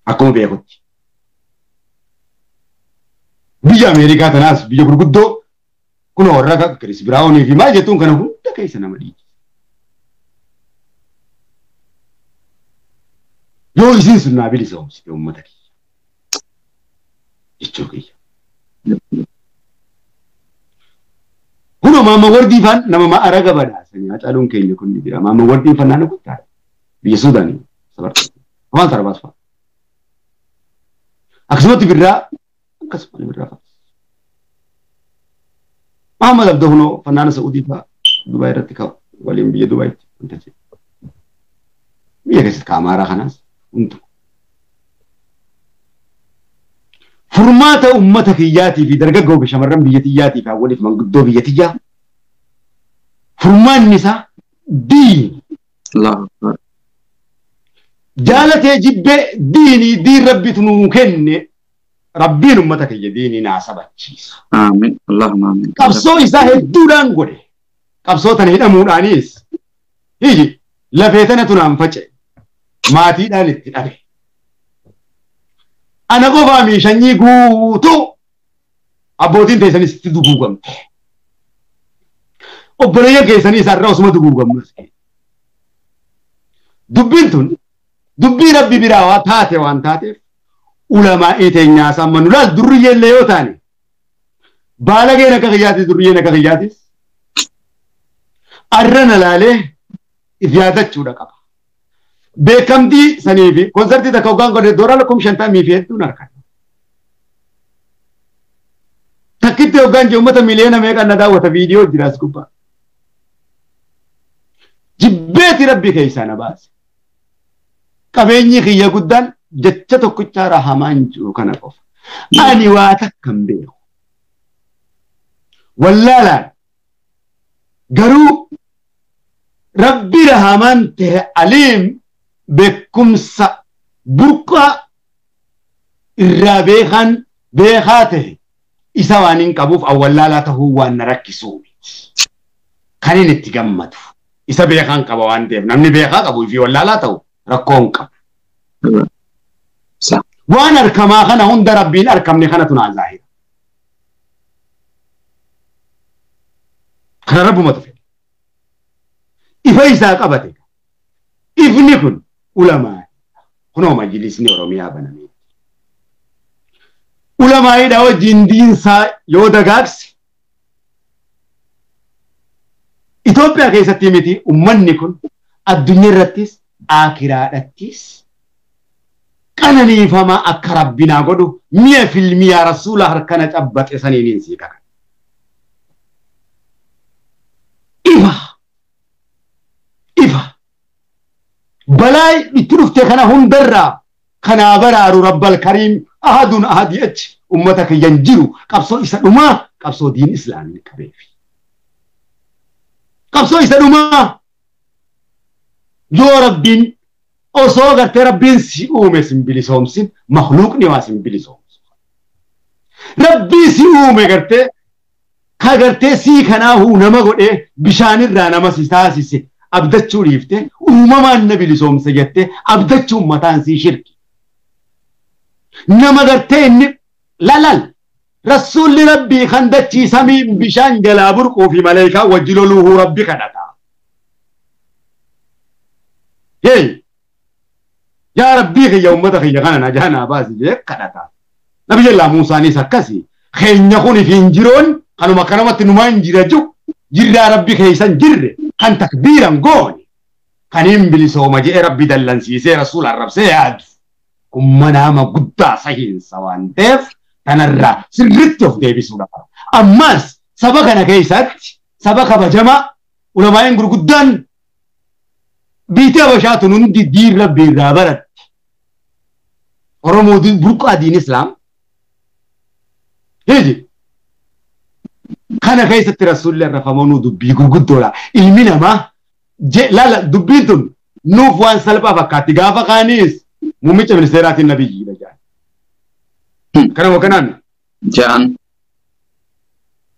Akkuma beekutti. Biyya Ameerikaa tanaas biyya gurguddoo kun warra akka Kiris Biraawunii fi maal jettuun kana hunda keessa nama dhiiti. Yoo isin sun naa bilisa oomsite uummata kiyya. Jechuu kiyya. Kunoo maama wardii faan nama ma'araga badhaasanii Hacaaluun keenya kun ni jira. Maama wardii faan naannoo guddaadha. Biyya Suudaanii sabarta. Afaan Sarbaas fa'a. Akkasumatti birraa akkasuma birraa fa'a. Muhammad Abdoo kunoo fannaana Sa'uudii fa'a Dubaay irratti ka'u waliin biyya Dubaayitti wanta jedhu. Biyya keessatti ka Amaaraa kanaas hundi. Furmaata uummata kiyyaatii fi dargaggoo fi shamarran biyya tiyyaatii fi hawwaniif manguddoo biyya tiyyaa furmaanni isaa diini. Jaalatee jibbee diinii diin rabbitu nuu kenne rabbiin uummata kiyya diinii naa sabachiisa. Amiin. Allahumma amiin. Qabsoo isaa hedduudhaan godhe. Qabsoo tana hidhamuudhaanis hiji lafee tanatu naan face maatiidhaan itti dhabe. Ana qofaa mi sanyii guutuu abbootiin teessanis itti duguugamte. Obboleeyyan keessanii isaarraa osuma duguugamnu. Dubbiin tun dubbii rabbi biraa waa taate waan taateef ulamaa'ii teenyaa samma nu laal durriyyee yoo taane baalageen akka kiyyaatis durriyyeen akka kiyyaatis arra na laalee if yaadachuudha qaba. Beekamtii sanii fi konsartii takka hoggaan godhe doolaara 50,000 fi hedduun harkan. Takkitti hoggaan jiru uummata miliyoona meeqaan na daawwata viidiyoo jiraas gubbaa. Jibbeeti rabbi keessaa na baase. Qabeenyi kiyya guddaan jecha tokkicha rahamaan jiru kana qofa. Ani waa takka hin beeku. Wallaalaan garuu rabbi rahamaan ta'e aliim beekumsa burqaa irraa beekan beekaa ta'e isa waan hin qabuuf awwallaalaa ta'uu waan na rakkisuu miti. Kan inni itti gammadu isa beekaan qaba waan ta'eef namni beekaa qabu fi wallaalaa ta'u rakkoo hin qabu. Waan harkamaa kana hunda rabbiin harkamne kanatu naa zaahira. Kana rabbumatu fedhe. Ifa isaa qabate. Ifni kun ulamaa kunoo majlisni Oromiyaa baname. Ulamaa'idha wajjin diinsaa yoo dagaagse Itoophiyaa keessatti miti uummanni kun addunyaa irrattis akiraadhattis qananiifamaa akka rabbinaa godhu mi'a filmii yaa rasuula harkana cabbaxe saniin sii kakan. Ifa ifa balaa itti dhufte kana hundarraa kanaa baraaru rabbal kariim ahadun ahadii achi ummata kiyyan jiru qabsoo isa dhumaa qabsoo diin islaamii qabeefi. Qabsoo isa dhumaa yoo rabbiin osoo gartee rabbiin si uume sin bilisoomsin makhluuqni waa sin bilisoomsu. Rabbii si uume gartee ka gartee sii kanaafuu nama godhee bishaanirraa nama si taasise abdachuu dhiifte uumamaan na bilisoomse jettee abdachuun mataan sii shirki. Nama gartee inni lalal rasuulli rabbii kan dachii samii bishaan jalaa burquu fi maleekaa wajji loluuhuu rabbi kadhata. Hey yaa rabbii kiyya uummata kiyya kana na jaanaa baasi jee kadhata. Nabiyyallaa Muusaanis akkasi keenya kun fi injiroon kanuma kanamatti numaa injira jiru jirraa rabbi keessan jirre kan takbiiran goone kan hin bilisooma jee rabbi dallansiisee rasuula arrabsee yaadu. Kun manaama guddaa sahiinsa waan ta'eef kanarraa sirriitti of deebisuudha qaba. Ammas saba kana keessatti saba kabajamaa ulamaa'in gurguddaan biitii Habashaatun hundi diin rabbi irraa baratte. Oromoo burqaa diin Islaam. Hiji kana keessatti rasuulli arrafamanuu dubbii gurguddoodha. Ilmi namaa laala dubbiin tun nuuf waan salphaa fakkaatti gaafa kaanis muummicha ministeeraatiin nabiyyiidha jedhan. Kanuma kanaan. Ja'an.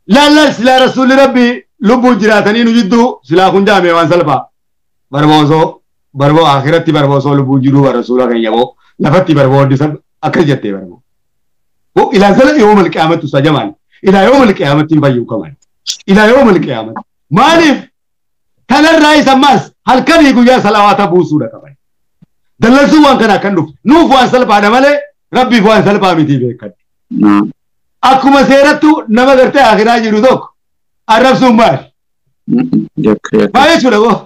Laala silaa rasuulli rabbi lubbuun jiraatanii nu jidduu silaa kun jaame waan salphaa. Barboosoo barboo akhiratti barboosoo lubbuun jiruu rasuula keenya boo lafatti barboo akkas jettee barboo. Ilaa zala yoomal qiyaamatti usaa jamaan. Ilaa yoomal qiyaamatti hin fayyuu kaman. Ilaa yoomal qiyaamatti. Maaliif kanarraa isa ammas halkanii guyyaa salawaata buusuudha qaban. Dallansuun waan kana akkan dhufu nuuf waan salphaadha malee rabbiif waan salphaa miti beekadhu. Akkuma seerattu nama gartee akhiraa jiru tokko arrabsuun maali? Maal jechuudha boo?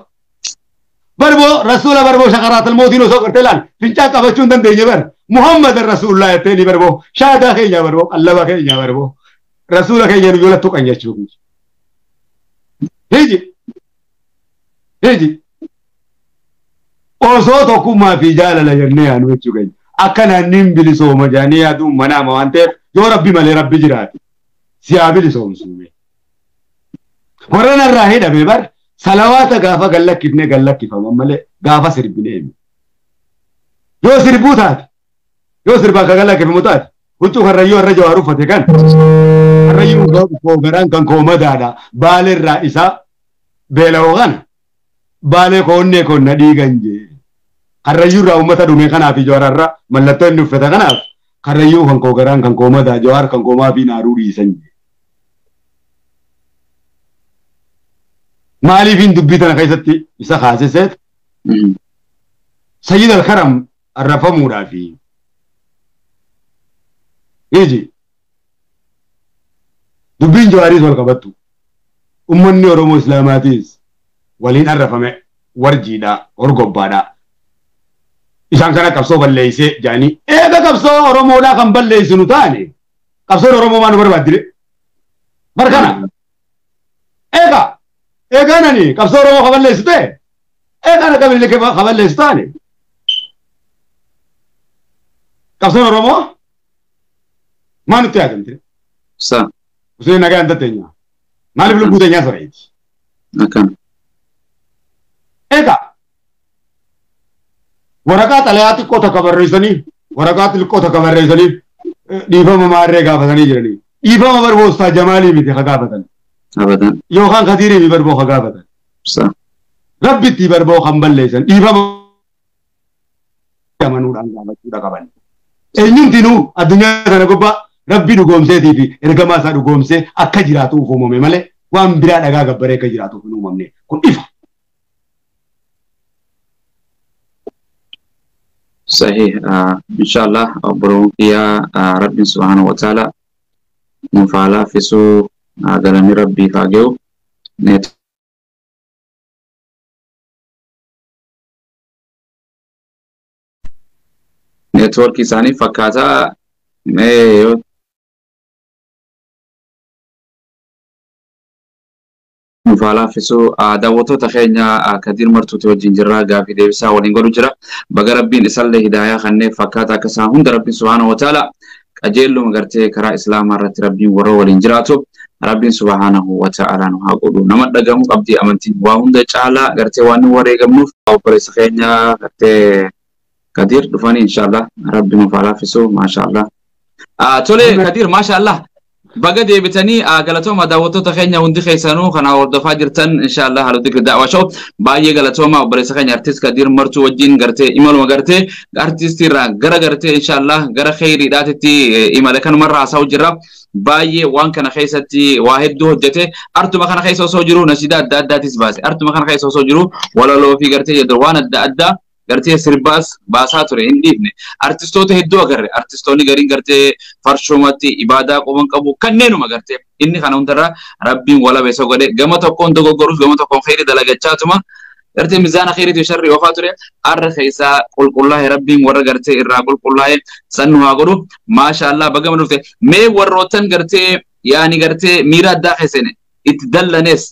Barboo rasuula barboo shakaraatal mootiin osoo gartee laal fincaan qabachuu hin dandeenye bar Muhammad rasuulullah jettee ni barboo shaadaa keenya barboo qallaba keenya barboo rasuula keenya nu yola tuqan jechuudha. Hiji hiji osoo tokkummaa fi jaalala jennee yaanu jechuu keenya. Akka naanniin bilisooma jedhanii yaaduun manaama waan ta'eef Yoo rabbi malee rabbi jiraate siyaa bilisoomsuume. Warra narraa hidhame bar salawaata gaafa gallakkifnee gallakkifaman malee gaafa sirbinee. Yoo sirbuu taate yoo sirbaa ka gallakkifamu taate huccuu karrayyuu har'a Jawaar uffate kan karrayyuu koo garaan kan koo madaadha baaleerraa isaa beela'oo kana baalee koo onnee koo na dhiigan jee. Karrayyuu irraa uummata dhume kanaaf Jawaararra mallattoo inni uffate kanaaf karrayyuu kan koo garaan kan koo madaa Jawaar kan koo maafi naaruu dhiisan jee. Maaliif hin dubbii tana keessatti isa kaasiseet Sayyid al-Karam arrafamuudhaafi. Iji dubbiin Jawaariis wal qabattu ummanni Oromoo Islaamaatiis waliin arrafame warjiidha horgobbaadha. Isaan kana qabsoo balleessee jaanii eega qabsoo Oromoodhaa kan balleessinu taane qabsoon Oromoo maa nu barbaaddire bar kana eega eegaanani qabsoo Oromoo ka balleessu ta'e eegaana qabilii ka balleessu taane qabsoon Oromoo maa nutti yaadamtire? Sa. Usee nagaa hin tatteenya. Maaliif lubbuu teenyaa soreeti? Akkam. Egaa waraqaa xalayaa xiqqoo takka barreessanii waraqaa xiqqoo takka barreessanii dhiifama maarree gaafatanii jiranii. Dhiifama barboostaa Jamaalii miti ka gaafatan. Abadan. Yookaan Kadiirii barboo ka gaafatan. Sa. Rabbitti barboo kan balleessan dhiifama amanuudhaan gaafachuudha qaban. Eenyumtinuu addunyaa kana gubbaa rabbi dhugoomseetii fi ergamaa isaa dhugoomsee akka jiraatuuf uumame malee waan biraa dhagaa gabbaree akka jiraatuuf hin uumamne kun ifa. صحيح إن شاء الله بروكيا ربي سبحانه وتعالى مفعلا في سو قلمي ربي فاجو نت نتورك isaanii fakkaataa mee yoo nuuf haa laaffisu daawwattoota keenya Kadiir Martuuti wajjin jirra gaafii deebisaa waliin godhu jira baga rabbiin isallee hidaayaa kanneen fakkaata akka isaan hunda rabbiin subhaanahu wa ta'ala qajeelluma gartee karaa islaamaa irratti rabbiin warra waliin jiraatu rabbiin subhaanahu wa ta'ala nu haa godhu nama dhagamu qabdii amantiin waa hunda caalaa gartee waan nu wareegamnuuf obboleessa keenya gartee Kadiir dhufanii inshallah rabbi nuuf haa laaffisu maashaallah. Tole Kadiir maashaallah baga deebitanii galatooma daawwattoota keenya hundi keessanuu kana hordofaa jirtan inshallah halluu dikri daawwaa show baay'ee galatooma obboleessa keenya artist Kadiir Martuu wajjin gartee imaluma gartee artistii irraa gara gartee inshallah gara kheyriidhaatitti imala kanumarraa haasa'u jirra. Baay'ee waan kana keessatti waa hedduu hojjete artuma kana keessa osoo jiru nashidaa adda addaatis baase artuma kana keessa osoo jiru walaloo fi gartee jedhu waan adda addaa gartee sirbaas baasaa ture hin dhiifne artistoota hedduu agarre artistoonni gariin gartee farshumatti ibaadaa qoban qabu kanneenuma gartee inni kana hundarra rabbiin walaba isa godhe gama tokkoon dogoggorus gama tokkoon kheyri dalagachaatuma gartee mizaana kheyriitu sharri oofaa ture arra keessaa qulqullaa'e rabbiin warra gartee irraa qulqullaa'e sannu haa godhu maashaallah bagama dhufte mee warrootan gartee yaani gartee miira addaa keessene itti dallanes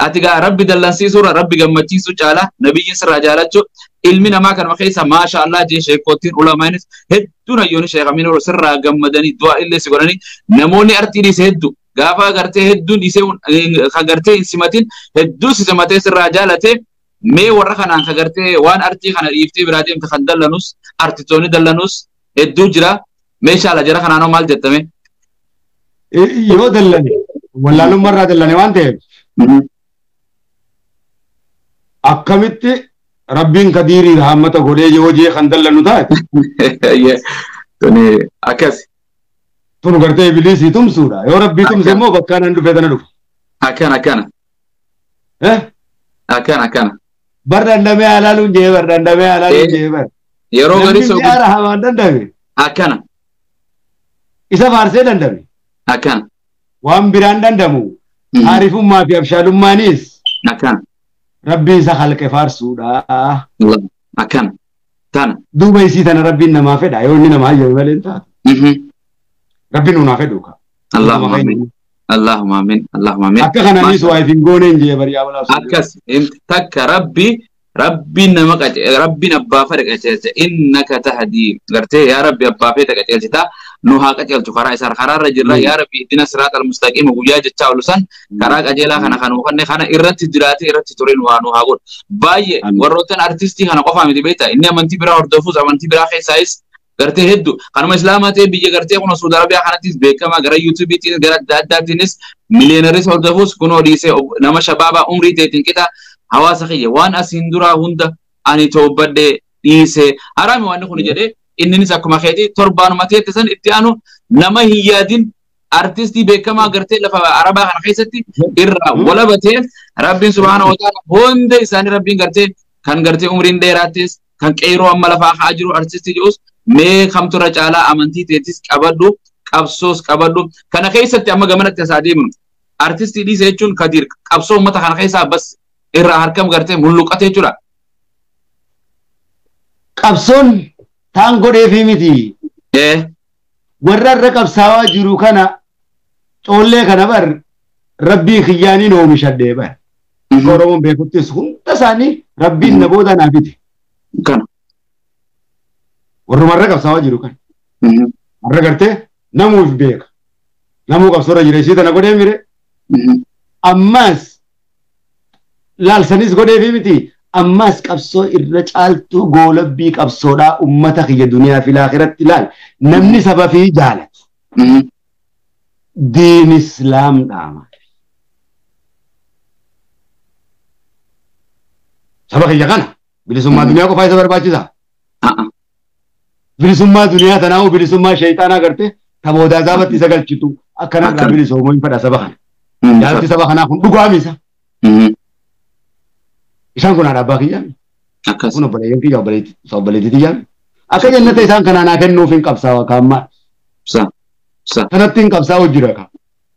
ati gaa rabbi dallansiisuurra rabbi gammachiisuu caala nabiyyiin sirraa jaalachuu ilmi namaa kanuma keessa maashaallah jee sheekootiin ulamaanis hedduun hayyoonni sheekamiin sirraa gammadanii du'aa illee si godhanii namoonni artii dhiise hedduu gaafa gartee hedduun dhiisee ka gartee hin simatin hedduu si simatee sirraa jaalate mee warra kanaan ka gartee waan artii kana dhiiftee biraa deemte kan dallanus artistoonni dallanus hedduu jira meeshaala jara kanaanoo maal jettame? Yoo dallane wallaalummaa irraa dallane waan ta'eef akkamitti rabbiin Kadiirii hammata godhee yoo jee kan dallannu taate. Tuni akkas. Tun gartee ibiliisii tumsuudha. Yoo rabbii tumse immoo bakka nan dhufee tana dhufa. Akkana akkana. Akkana akkana. Bar dandamee alaaluun jee bar dandamee alaaluun jee bar. Yeroo garii sogu. Namni hamaan dandame. Akkana. Isa faarsee dandame. Akkana. Waan biraan dandamu. Haarifummaa fi abshaalummaanis. Akkana. Rabbiin isa halqe faarsuudha. Akkana. Tana. Duuba isii tana rabbiin namaa fedha. Yoo inni namaa hayyame malee hin taatu. Rabbiin nuunaa fedhu ka. Allahumma amiin. Allahumma amiin. Allahumma amiin. Akka kanaanis waa ifin gooneen jee bari'aa balaaf. Akkas takka rabbi Rabbiin nama Rabbiin abbaa fedhe qajeelcha innaka tahdii gartee yaa Rabbi abbaa fedhe qajeelchita nu haa qajeelchu karaa isaa karaarra jirra yaa Rabbi ihdina siraatal mustaqiima guyyaa jechaa oolu san karaa qajeelaa kana kan hubanne kana irratti jiraate irratti ture nu haa godhu. Baay'ee warroottan artistii kana qofaa miti beektaa inni amantii biraa hordofuus amantii biraa keessaayis gartee hedduu kanuma islaamaa ta'e biyya gartee kun Saudi Arabiyaa kanattis beekamaa gara yuutuubiitiin gara adda addaatiinis miliyoonaris hordofuus kunoo dhiisee nama shabaabaa umrii ta'eetiin qixa hawaasa kiyya waan asiin duraa hunda ani toobbadhee dhiisee haraami waan kun jedhee inninis akkuma keetii torbaanuma teette san itti aanu nama hin yaadin artistii beekamaa gartee lafa arabaa kana keessatti irraa walabatee Rabbiin subhaana wa ta'ala hunda isaanii Rabbiin gartee kan gartee umriin dheeraattis kan qeeroo amma lafaa haa jiru artistii jedhus mee kamtura caalaa amantii teettis qabadhu qabsoos qabadhu kana keessatti amma gamanatti asaa deemnu artistii dhiise jechuun Kadiir qabsoo uummata kana keessaa bas irraa harkam gartee mulluqate jechuudha. Qabsoon taan godheefi miti. Warra irra qabsaawaa jiru kana coollee kana bar Rabbii kiyyaaniin oomishadhee bar. Akka Oromoon beekuttis hunda isaanii Rabbiin na booda naa fite. Kana. Warruma irra qabsaawaa jiru kana. Warra gartee namuuf beeka. Namuu qabsoorra jira ishii tana godhee mire. Ammas laalsanis godheefi miti. Ammas qabsoo irra caaltuu goolabbii qabsoodhaa ummata kiyya duniyaa fi laakiratti laal. Namni saba fi jaalatu. Diin islaam dhaama. Saba kiyya kana bilisummaa duniyaa qofaa isa barbaachisa. Bilisummaa duniyaa tanaa'u bilisummaa shayxaanaa garte taboodaa zaabatti isa galchitu akkanarraa bilisoomuu hin fedha saba kana. Jaalatti saba kanaa kun dhugaamisa. Isaan kun haadha abbaa kiyyaami. Kun obboleeyyan kiyya obboleettii kiyyaami. Akka jannata isaan kanaa naa kennuuf hin qabsaawa kaammaa. Kanatti hin qabsaa'u jira ka.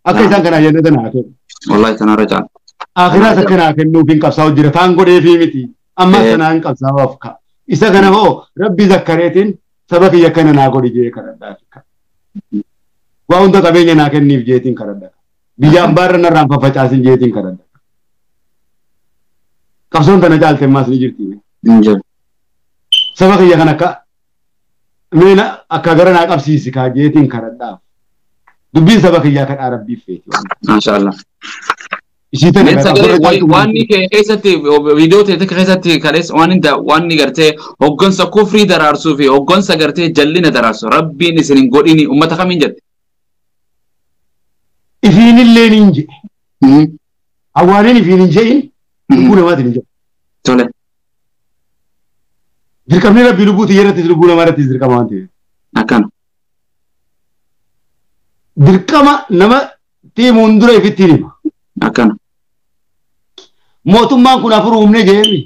Akka isaan kanaa jannata naa kennu. Wallahi kanarra caala. Akhiraas akka naa kennuuf hin qabsaa'u jira. Taan godheefii miti. Amma kanaa hin qabsaa'uuf ka. Isa kana hoo Rabbi zakkareetiin saba kiyya kana naa godhi jee kadhadhaaf ka. Waa hunda qabeenya naa kenniif jeetiin kadhadha. Biyya ambaarra narraan faffacaasin jeetiin kadhadha. Qabsoon tana caalte ammaas ni jirti. Saba kiyya kan akka meena akka gara naa qabsiisi kaa jeetiin kadhadhaaf. Dubbiin saba kiyyaa kadhaa Rabbiif feeti. Maashaallah. Ishii tana Waan keessatti viidiyoo ta'e keessatti kalees waan waan gartee hoggansa kufrii daraarsuu fi hoggansa gartee jallina daraarsu Rabbiin isin hin godhini uummata kamiin jette? Ifiin illee ni jedhe. Awwaaniin ifiin hin jedhin lubbuu namaatiin hin jedhu. Tole. Dirqamni Rabbii lubbuu xiyya irrattis lubbuu namaa irrattis dirqama waan ta'eef. Akkana. Dirqama nama tiimuun dura ifittiin hima. Akkana. Mootummaan kun afur uumne jeemi.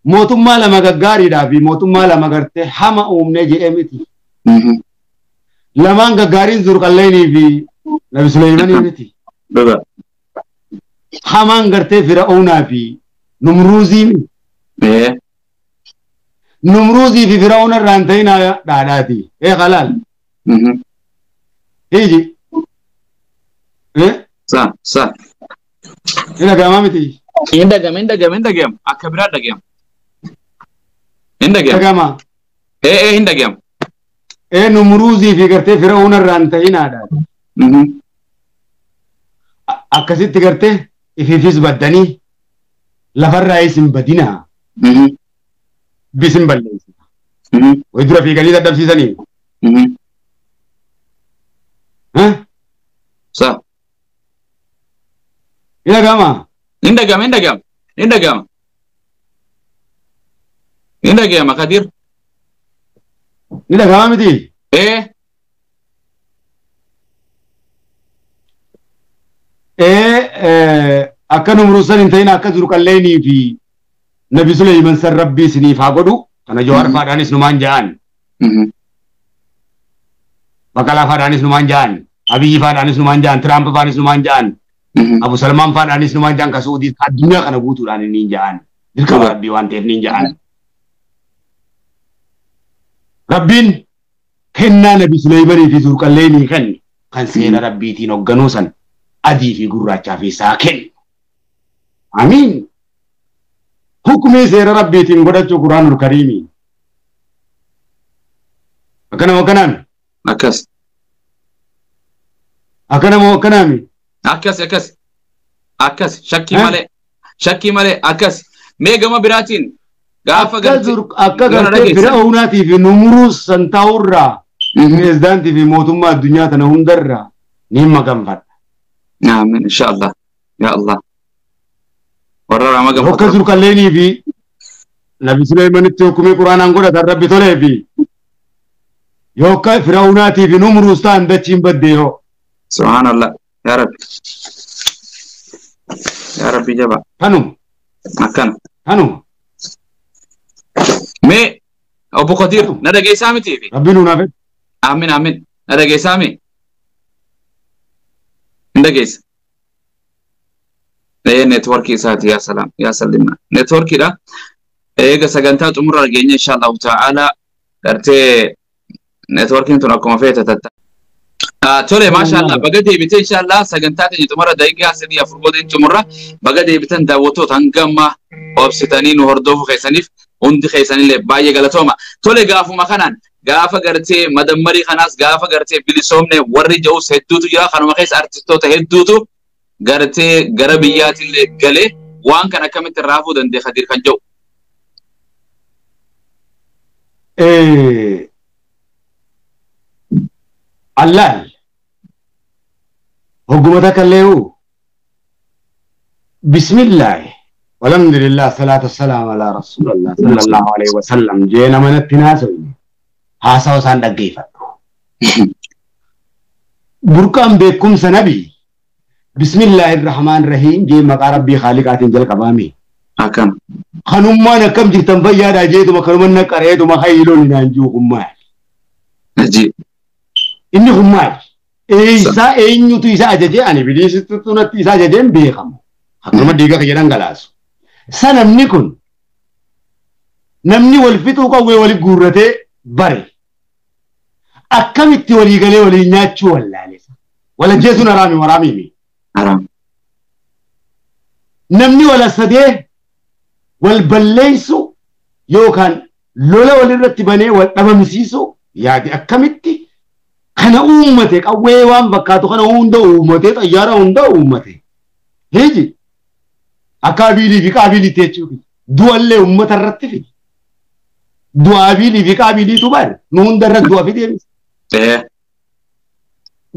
Mootummaa lama gaggaariidhaa fi mootummaa lama gartee hama uumne jedhee miti. Lamaan gaggaariin Zurqalleenii fi Nabi Suleeymanii miti. Hamaan gartee Fir'aawnaa fi Numruuzii miti. Numruuzii fi Fir'aawna irraa hin ta'in dhaadhaati. Khalaal. Hiiji. Sa. Hin dhaga'amaa miti. Hin dhaga'ama, hin dhaga'ama, hin dhaga'ama. Akka biraa dhaga'ama. Hin dhaga'ama. Dhaga'ama. Hin dhaga'ama. Numruuzii fi gartee Fir'aawna irraa hin ta'in dhaadhaati. Akkasitti gartee ifiifis baddanii lafarraayis hin badinaa. Bisin balleessina. Wayi dura fiiganii dadhabsiisanii. Sa. Hin dhaga'amaa? Hin dhaga'ama, hin dhaga'ama, hin dhaga'ama. Hin dhaga'ama Kadir. Ni dhaga'amaa miti? Akka Numruusan hin ta'in akka Zurqalleenii fi Nabi Suleyman san Rabbii isiniif haa godhu. Kana Jawaar faadhaanis numaan ja'an. Baqalaa faadhaanis numaan ja'an. Abiyyi faadhaanis numaan ja'an. Tiraamp faadhaanis numaan ja'an. Abu Salmaan faadhaanis numaan ja'an. Ka Suudii addunyaa kana guutuudhaan niin ja'an. Dirqama Rabbii waan ta'eef niin ja'an. Rabbiin kennaa Nabi Suleymanii fi Zurqalleenii kenne kan seera Rabbiitiin hoogganuu san adii fi gurraachaa fi isaa kennu. Amiin. Hukumii seera rabbiitiin godhachuu Quraanul Kariimii. Akkana moo akkanaami? Akkas. Akkana moo akkanaami? Akkas akkas. Akkas shakkii malee. Shakkii malee akkas. Mee gama biraatiin gaafa gartee akka gartee Fir'aawnaatii fi Numruus san ta'urraa pireezidaantii fi mootummaa addunyaa tana hundarraa ni maganfadha. Amiin inshaallah. Yaa Allah. Warra rama gammadu. Hokka Zulqalleenii fi Nabi Suleymanitti hukumii Quraanaan godhatan Rabbi tolee fi yookaan Fir'aawnaatii fi Numruus ta'an dachiin baddee hoo. Subhaanallah. Yaa Rabbi. Yaa Rabbi jaba. Kanuma. Akkana. Kanuma. Mee Obbo Kadir na dhageessaa mitiifi? Rabbi nuun hafe. Amiin amiin. Na dhageessaa mi? Hin dhageessa. Neetworkii isaati yaa salaam yaa sallimna. Neetworkiidha. Eega sagantaa xumura argeenya inshaallahu ta'ala gartee neetworkiin tun akkuma feete tatta. Tole maashaallah baga deebitee inshaallah sagantaa keenya xumura daqiiqaa 3-4 booda hin xumurra baga deebitan daawwattoota hanga ammaa obsitanii nu hordofuu keessaniif hundi keessanillee baay'ee galatooma. Tole gaafuma kanaan gaafa gartee madammarii kanaas gaafa gartee bilisoomne warri ja'us hedduutu jira kanuma keessa artistoota hedduutu gartee gara biyyaatillee galee waan kan akkamitti raafuu danda'e Kadir kan jedhu. Allaal hogguma takka illee bismillaahi walhamdulillah salaatu wassalaam alaa rasuulillah sallallahu alaihi wasallam jee nama natti haasofne haasawa isaan dhaggeeffadhu. Burqaan beekumsa nabii bismillaahi rahmaan rahiim jee maqaa rabbii khaaliqaatiin jalqabaame. Akkam. Kanummaan akkam jirtan fayyaadhaa jeetuma kanuma naqareetuma hayyiloon hinaan jiru kun maali? Ajiib. Inni kun maali? Eessaa eenyutu isa ajajee ani biliisittu natti isa ajajeen beekamu. Akkanuma dhiiga kiyya dhangalaasu. Sa namni kun namni wal fixuu qawwee wali guurratee bare. Akkamitti walii galee waliin nyaachuu wallaalesa. Wal ajjeesuun haraami waraamiimi. Haraam. Namni wal assadee wal balleessu yookaan lola walirratti banee wal dhabamsiisu yaade akkamitti kana uummate qawwee waan fakkaatu kana hunda uummate xayyaara hunda uummate. Hiji akka abilii fi qaabiliitti jechuudha. Du'allee uummata irratti fidi. Du'a abilii fi qaabiliitu bare nu hunda irratti du'a fidee.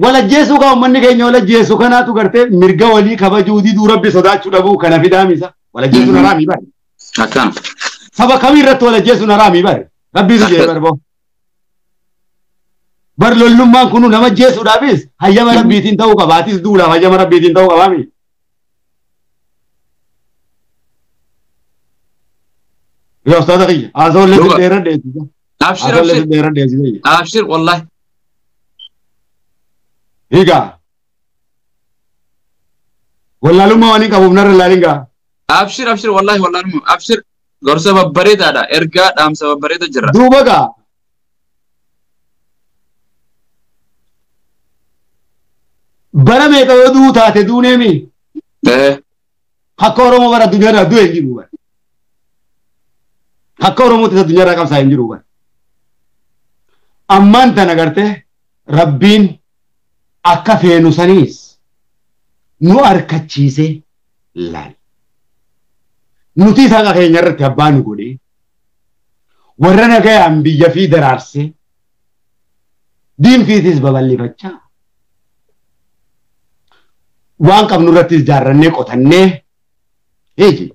Walajjeesuu kaa uummanni keenya walajjeessu kanaatu gartee mirga walii kabajuu diduu rabbi sodaachuu dhabuu kana fidaamisa. Walajjeesuun haraamii bare. Akkana. Saba kamii irratti walajjeesuun haraamii bare. Rabbiitu jedhee barboo. Bar lollummaan kunu nama jeesuudhaafis hayyama rabbiitiin ta'uu qaba. Atis duudhaaf hayyama rabbiitiin ta'uu qabaami. Yaa ustaaza kiyya haasawallee dheeraa dheessisa. Abshir abshir. Abshir wallahi. Hiigaa. Wallaalummaa waan hin qabuuf narra ilaalin gaa. Abshir abshir wallahi wallaalummaa abshir gorsa babbareedaadha ergaa dhaamsa babbareeda jira. Duuba gaa. Bara meeqa yoo du'u taate duuneemi. Akka Oromoo bara addunyaarraa du'e hin jiru bara. Akka Oromootti addunyaarraa qabsaa hin jiru bara. Ammaan tana gartee Rabbiin akka feenu saniis nu harkachiisee laal. Nuti haqa keenya irratti abbaa nu godhee warra nagayaan biyya fi daraarsee diinfiitis babal'ifachaa waan qabnu irrattis ijaarrannee qotannee eeji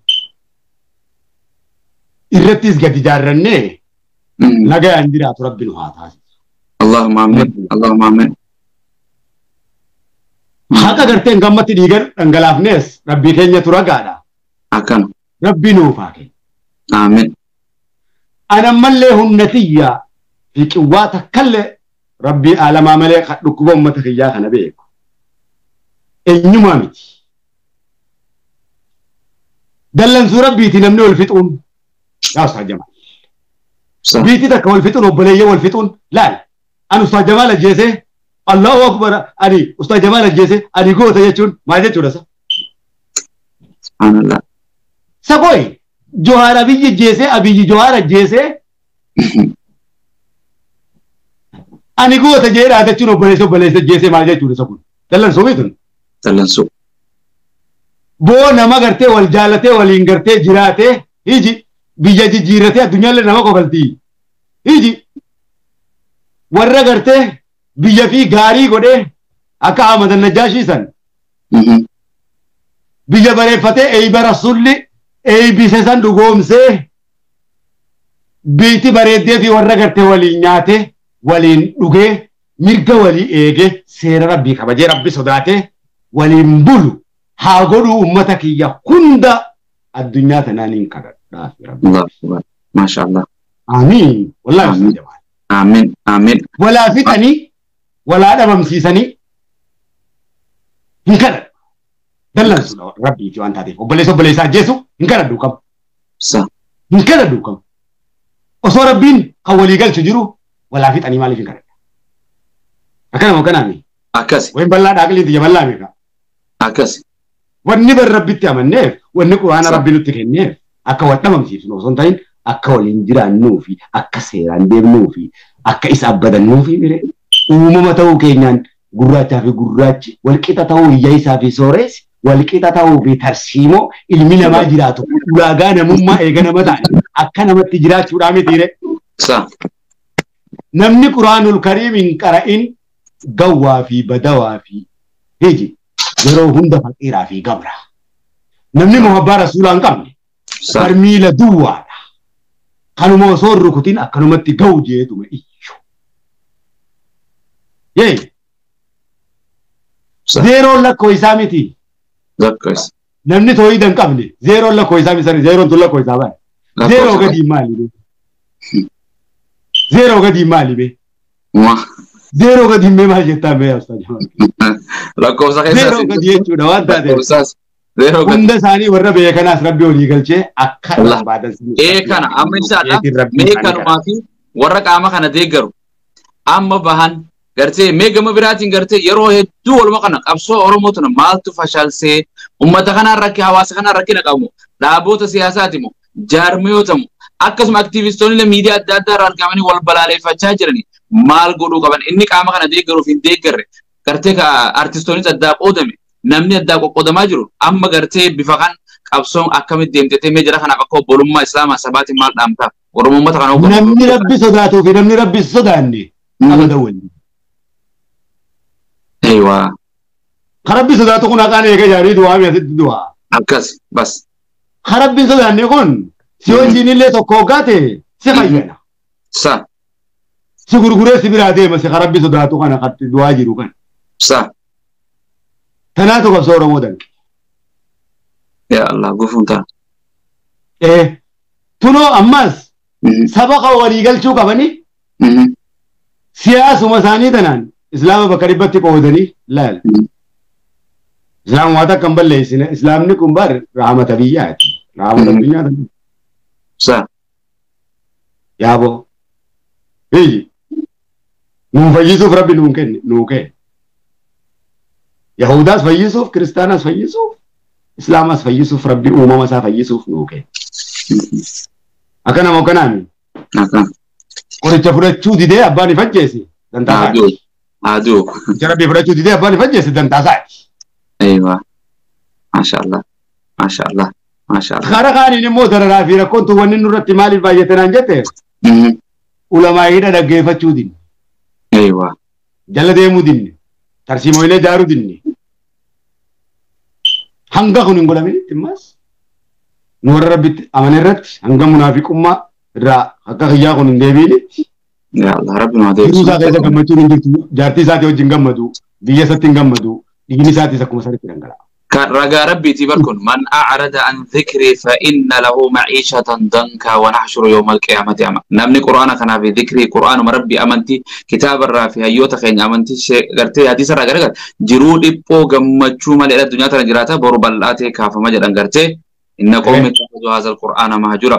irrattis gadi ijaarrannee nagayaan jiraatu rabbi nu haa taasisu. Allahumma amiin. Allahumma amiin. Haqa garteen gammatti dhiigan dhangalaafnes rabbii keenyatu ragaadha. Akkana. Rabbi nuuf haa kennu. Amiin. Ana ammallee humna tiyyaa fi qiwwaa takkallee rabbii aalamaa malee dhukkuba uummata kiyyaa kana beeku. Eenyumaa miti. Dallansuu rabbiiti namni wal fixuun. Yaa Ustaaz Jamaal. Biitii takka wal fixuun obboleeyyan wal fixuun laal. Ani Ustaaz Jamaal ajjeesee Allahu Akbar ani Ustaaz Jamaal ajjeesee ani goota jechuun maal jechuudha sa? Subhaanallah. Sabooyi Johaar Abiyyi ajjeesee Abiyyi Johaar ajjeesee ani goota jee dhaadachuun obboleessa obboleessa ajjeesee maal jechuudha isa kun? Dallansuu beektu? Dallansuu. Boo nama gartee wal jaalatee waliin gartee jiraatee hiji biyya jijjiirratee addunyaallee nama kofaltii hiji warra gartee biyya fi gaarii godhee akka Ahmad Najjaashii san biyya bareeffatee eeyba rasulli eeybise san dhugoomsee biitti bareeddee fi warra gartee waliin nyaatee waliin dhugee mirga walii eegee seera rabbii kabajee rabbi sodaatee waliin bulu haa godhuu ummata kiyya hunda addunyaa tanaan hin kadhadhaaf rabbi. Maasha Allah. Amiin. Wallaahi jamaa. Amiin. Amiin. Walaa fixanii walaa dhabamsiisanii hin kadhadhu. Dallansuudha rabbiiti waan taateef obboleessa obboleessa ajjeesu hin kadhadhu qabu. Hin kadhadhu qabu. Osoo rabbiin kan walii galchu jiru walaa fixanii maaliif hin kadhadha? Akkanuma akkanaami. Akkas. Wayin bal'aa dhaaqliin tiyya bal'aa meeqa? Akkas. Wanni bar rabbitti amanneef wanni quraana rabbi nutti kenneef akka wal dhabamsiifnu osoo hin ta'in akka waliin jiraannuu fi akka seeraan deemnuu fi akka isa abbadannuu fi mire uumama ta'uu keenyaan gurraachaa fi gurraachi walqixa ta'uu hiyyeessaa fi sooressi walqixa ta'uu fi tarsiimoo ilmi namaa jiraatu ulaagaa namummaa eega nama ta'an akka namatti jiraachuudhaa mitiire. Namni quraanul kariim hin qara'in gawwaa fi badawaa fi hiji yeroo hunda faqiiraa fi gabra. Namni muhabbaa rasuulaa hin qabne barmiila duwwaadha. Kanuma osoo hin rukutin akkanumatti ga'u jeetuma iyyu. Yee! Zeeroon lakkoo isaa miti. Namni tooyida hin qabne zeeroon lakkoo isaa miti zeeroon tun lakkoo isaa baay'ee. Zeeroo gadii maali bee? Zeeroo gadii maali bee? Zeeroo gadii mee maal jettaa mee yaabsaa jamaa? Lakkoofsa keessaa. Zeeroo gadii jechuudha waan taateef. Hunda isaanii warra beekanaas rabbi olii galchee akka barbaadan. Ee kana amma inshaallah mee kanumaa fi warra qaama kana deeggaru amma bahan gartee mee gama biraatiin gartee yeroo hedduu waluma kana qabsoo Oromoo tuna maaltu fashalsee uummata kanaan rakkee hawaasa kanaan rakkina qabu dhaaboota siyaasaati moo jaarmiyoota moo akkasuma aktiivistoonni miidiyaa adda addaa irraa argamanii wal balaaleffachaa jiranii maal godhuu qaban inni qaama kana deeggaruuf hin deeggarre gartee ka artistoonnis addaa qoodame namni addaa qoqqoodamaa jiru amma gartee bifa kan qabsoon akkamitti deemtetee mee jira kanaaf akka obbolummaa islaamaa sabaatiin maal dhaamtaa Oromoo uummata kana hogganu. Namni rabbi sodaatuu fi namni rabbi sodaanne abada waliin. Eewwaa. Ka rabbi sodaatu kun haqaan eega jaarii du'aa mi asitti du'aa. Akkas bas. Ka rabbi sodaanne kun si hojiin illee tokko hoggaate si fayyada. Sa. Si gurguree si biraa deema si ka rabbi sodaatu kana katti du'aa jiru kan. Sa. Tanaatu qabsoo Oromoo danqe. Yaa Allah gufuun ta'a. Tunoo ammas saba kan walii galchuu qabanii siyaasuma isaanii tanaan islaama bakka dhibbatti qoodanii laal. Islaama waan takka hin balleessine islaamni kun bar raamata biyyaati. Raamata addunyaa tana. Sa. Yaaboo. Biyyi. Nuun fayyisuuf rabbi nuun kenne nuu kenne. Yahudaas fayyisuuf, Kiristaanaas fayyisuuf, Islaamaas fayyisuuf, rabbi uumama isaa fayyisuuf nuu kenne. Akkana moo kanaami? Qoricha fudhachuu didee abbaan if ajjeese dantaa isaati. Aduu. Qoricha rabbii fudhachuu didee abbaan if ajjeese dantaa isaati. Eeyyaa. Maasha Allah. Maasha Allah. Maasha Allah. Karaa kaaniin immoo dararaa fi rakkoon tun wanni nurratti maaliif baay'ate naan jette? Ulamaa'iidha dhaggeeffachuu dinne. Eeyyaa. Jala deemuu dinne. Tarsiimoolee ijaaruu dinne. Hanga kun hin godhaminitti ammas nu warra rabbitti amane irratti hanga munaafiqummaa irraa akka kiyyaa kun hin deebiinitti. Yaa Allah rabbi nu haa deebisu. Jiruu isaa keessa gammachuun hin jirtu jaartii isaatii wajjin gammadu biyya isatti hin gammadu dhiigni isaatis akkuma sanitti dhangala'a. Kan ragaa rabbiitii barkun man a'rada an dhikrii fa inna lahu maciishatan dankaa wa naxshuru yawma alqiyaamati ama. Namni quraana kanaa fi dhikrii quraanuma rabbii amantii kitaabarraa fi hayyoota keenya amantii gartee hadiisarraa gargar jiruu dhiphoo gammachuu malee addunyaa tana jiraata boru bal'aa ta'e kaafama jedhan gartee Inna qawmi ittakhadhu haazal qur'aana mahjura.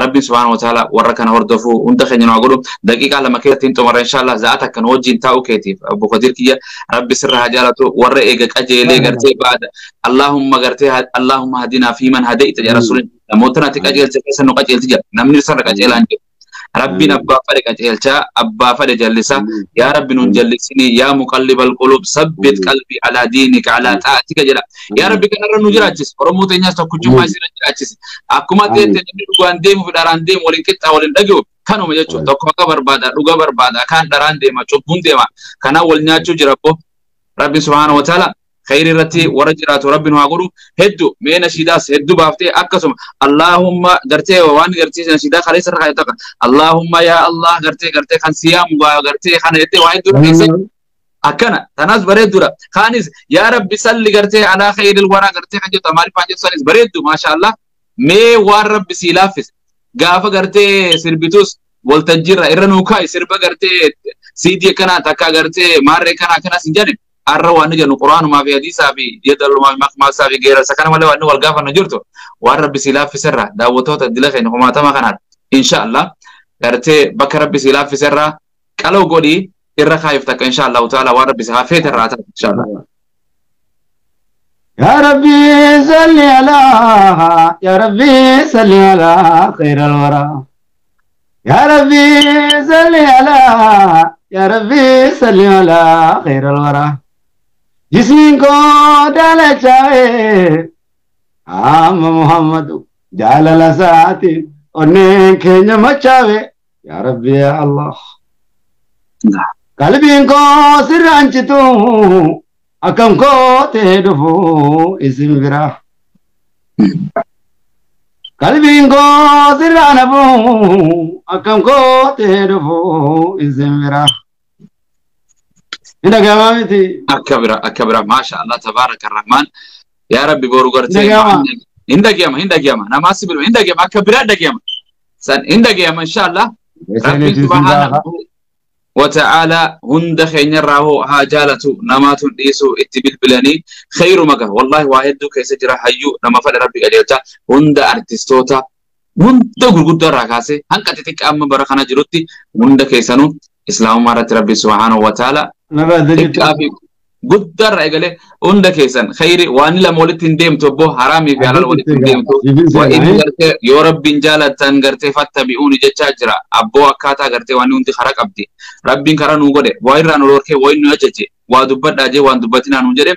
Rabbiin subhaanahu wa ta'ala warra kana hordofuu hunda keenya nu haa godhu. Daqiiqaa 2 keessatti hin xumurre inshallah za'ata kan wajjin taa'u keetiif Obbo Kadir kiyya Rabbi sirra haa jaalatu warra eega qajeelee gartee baada. Allahumma gartee Allahumma hadinaa fi man hadayta jedha rasuulin. Namoota natti qajeelche keessa nu qajeelchi jedha. Namni sirra qajeelaan jiru. Rabbiin abbaa fadhe qajeelchaa abbaa fadhe jallisa. Yaa Rabbi nun jallisini yaa muqallibal qulub sabbit qalbii alaa diinika alaa xaatika jedha. Yaa Rabbi kanarra nu jiraachisi. Oromoo teenyaas tokkichummaa isirra jiraachisi. Akkuma ta'e namni dhugaan deemu fi dharaan deemu waliin qixxaa waliin dhaga'u kanuma jechuudha. Tokko akka barbaada dhuga barbaada kaan dharaan deema cubbuun deema. Kanaan wal nyaachuu jira abbo. Rabbi subhaanahu wa ta'ala khayri irratti warra jiraatu Rabbi nu haa godhu. Hedduu mee nashiidaas hedduu baaftee akkasuma Allahumma gartee waan gartee nashiidaa kaleessa irra kaa'e tokko Allahumma yaa Allah gartee gartee kan siyaamu gartee kana jettee waa hedduu dhageesse akkana tanaas bareedduudha. Kaanis yaa Rabbi salli gartee alaa khayril waraa gartee kan jettu Amaariffaan jettu sanis bareeddu maashaallah. Mee waan Rabbi sii laaffise gaafa gartee sirbitus waltajjiirra irra nuu kaa'i sirba gartee siidii akkanaa takka gartee maarree kanaa akkanas hin jedhin. Arra waan jennu quraanumaa fi hadiisaa fi yedalumaa fi maqmaasaa fi geerarsa kana malee waan wal gaafannu jirtu waan Rabbi sii laaffiserra daawwattoota dila keenya kumaatama kanaan inshallah gartee bakka Rabbi sii laaffiserra qaloo godhii irra kaayif takka inshallah ta'ala waan Rabbi si hafeeterraa ta'a inshallah. Ya Rabbi salli ala ya Rabbi salli ala khairal wara. Ya Rabbi salli ala ya Rabbi salli ala khairal wara. Jismin ko dala chae amma Muhammadu jalala saati onne keenya machawe ya Rabbi ya Allah. Qalbiin ko sirranchitu akkam ko ta'e dhufu isin bira. Qalbiin ko sirraan hafu akkam ko ta'e dhufu isin bira. Hin dhaga'amaa miti. Akka bira akka bira maasha Allah tabaaraka rahmaan. Yaa Rabbi boru gartee hin dhaga'ama hin dhaga'ama namaas bilma hin dhaga'ama akka biraa dhaga'ama san hin dhaga'ama inshallah. Rabbi subhaanahu wa ta'ala hunda keenyarraa hoo haa jaalatu namaatu dhiisu itti bilbilanii khayru maga wallahi waa hedduu keessa jira hayyuu nama fadha Rabbi qajeelcha hunda artistoota hunda gurguddoo irraa kaasee hanqa xixiqqaa amma bara kana jirutti hunda keessanuu islaamummaa irratti Rabbi subhaanahu wa ta'ala xiqqaa fi guddaa irraa eegalee hunda keessan khayri waan lama walitti hin deemtu obbo haraamii fi halal walitti hin deemtu waa inni gartee yoo Rabbiin jaalattan gartee fattabi'uuni jechaa jira abboo akkaataa gartee waan hundi karaa qabdi Rabbiin karaa nuu godhe waa irraa nu dhorkee waa inni nu ajaje waa dubbadhaa jee waan dubbatinaa nuu jedhe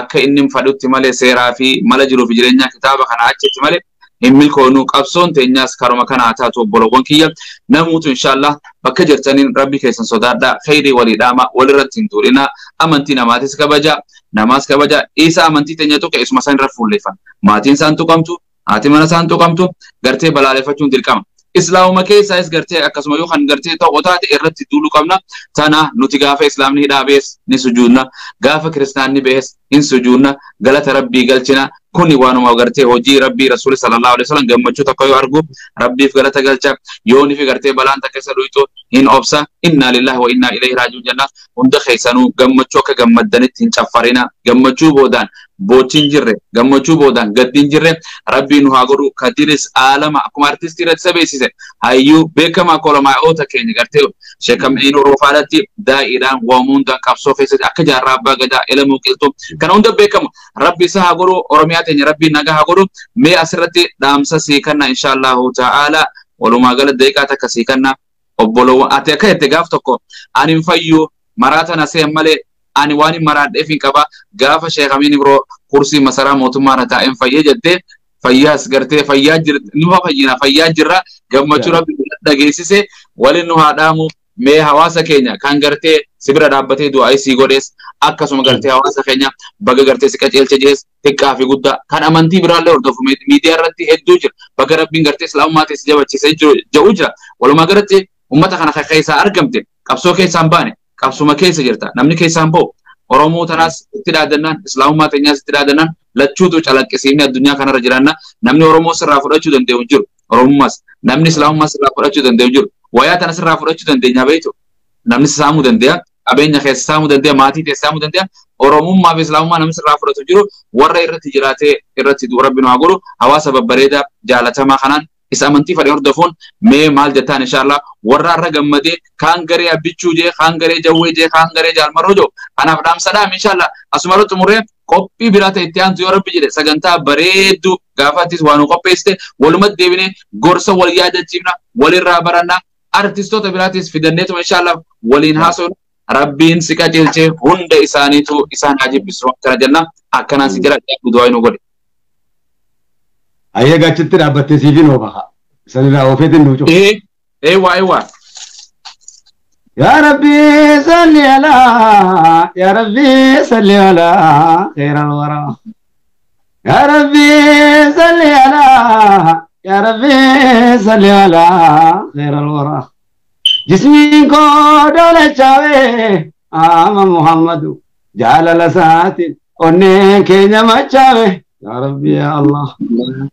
akka inni hin fadhutti malee seeraa fi mala jiruu fi jireenyaa kitaaba kana achitti malee hin milkoonu qabsoon teenyaas karuma kana haa taatu obbolowwan kiyya namuutu inshallah bakka jirtaniin Rabbi keessan sodaadhaa khayrii walii dhaama walirratti hin tuulinaa amantii namaatis kabaja namaas kabaja isa amantii teenya tuqe isuma isaan irra fuulleeffan maatiin isaan tuqamtu haati mana isaan tuqamtu gartee balaaleffachuun dirqama. Islaamuma keessaas gartee akkasuma yoo kan gartee ta'u taate irratti duuluu qabna. Tana nuti gaafa islaamni hidhaa bees ni sujuudna gaafa kiristaanni bees hin sujuudna galata Rabbii galchina. Kuni waanuma gartee hojii Rabbii Rasuuli sallallahu alaihi wasallam gammachuu takka yoo argu Rabbiif galata galcha yooni fi gartee balaan takka isa dhuytu hin obsa inna lillahi wa inna ilayhi raaji'uun jenna. Hunda keessanuu gammachuu akka gammaddanitti hin caffarina gammachuu boodaan boochi hin jirre gammachuu boodaan gaddi hin jirre Rabbii nu haa godhu. Kadiris aalama akkuma artistii irratti sabeessise hayyuu beekamaa kolamaa'oota keenya gartee sheekamiin Oroofaadhaatti daa'iidhaan waamuun qabsoo keessatti akka jaarraa abbaa gadaa elamuu qilxuu kana hunda beekamu Rabbi isa haa godhu. Oromiyaa teenya Rabbii nagaa haa godhu. Mee asirratti dhaamsa sii kanna inshaallahu ta'ala walumaa gala daqiiqaa takka sii kanna obbolowwan ati akka jette gaaf tokko ani hin fayyu maraata na seen malee ani waan hin maraadheef hin qaba gaafa sheekamiin biroo kursii masaraa mootummaa irra taa'een fayyee jettee fayyaas gartee fayyaa jirra nufa fayyina fayyaa jirra gammachuu Rabbi dhageessise waliin nu haa dhaamu. Mee hawaasa keenya kan gartee sibira dhaabbatee du'aa isii godhees akkasuma gartee hawaasa keenya baga gartee si qajeelche jees xiqqaa fi guddaa kan amantii biraallee hordofu miidiyaa irratti hedduu jira baga Rabbiin gartee islaamummaa ta'e si jabachiisee jiru jira. Walumaa galatti uummata kana keessaa argamte qabsoo keessaan baane qabsuma keessa jirta namni keessaan ba'u Oromoo tanaas itti dhaadannaan islaamummaa teenyaas itti dhaadannaan lachuutu calaqqisiifne addunyaa kanarra jiraanna namni Oromoo sirraa fudhachuu danda'u hin jiru Oromummaas namni islaamummaa sirraa fudhachuu danda'u hin jiru wayaa tana sirraa fudhachuu dandeenya beektu namni saamuu danda'a Qabeenya keessa saamuu danda'a, maatii keessa saamuu danda'a. Oromummaa fi Islaamummaa namni sirraa fudhatu jiru warra irratti jiraatee irratti du'u Rabbi nu haa godhu. Hawaasa babbareedaa jaalatamaa kanaan isa amantii fedhe hordofuun mee maal jettaan inshallah warra har'a gammadee kaan garee Abbichuu jee, kaan garee Jawwee jee, kaan garee Jaalmarroo jiru. Kanaaf dhaamsa inshallah asuma irratti xumuree qophii biraa ta'e itti aantu yoo Rabbi jedhe sagantaa bareedduu gaafattis waan nu qopheessite walumatti deebinee gorsa wal yaadachiifna, walirraa baranna, artistoota biraatis fidanneetuma inshallah waliin haasofna. Rabbiin si qajeelchee hunda isaaniitu isaan haa jibbisu akkana jenna. Akkanaan si jira du'aa nu godhe. Ayyee gachitti dhaabbattee siifin oofaha. Sanirraa oofeetiin nuu cufa. Eewwa eewwa. يا ربي صل على يا ربي صل على خير الورى يا ربي صل على يا ربي صل على خير الورى جسمي کو ڈولے چاوے آم محمد جال لسات انہیں کے نمچاوے يا ربي يا الله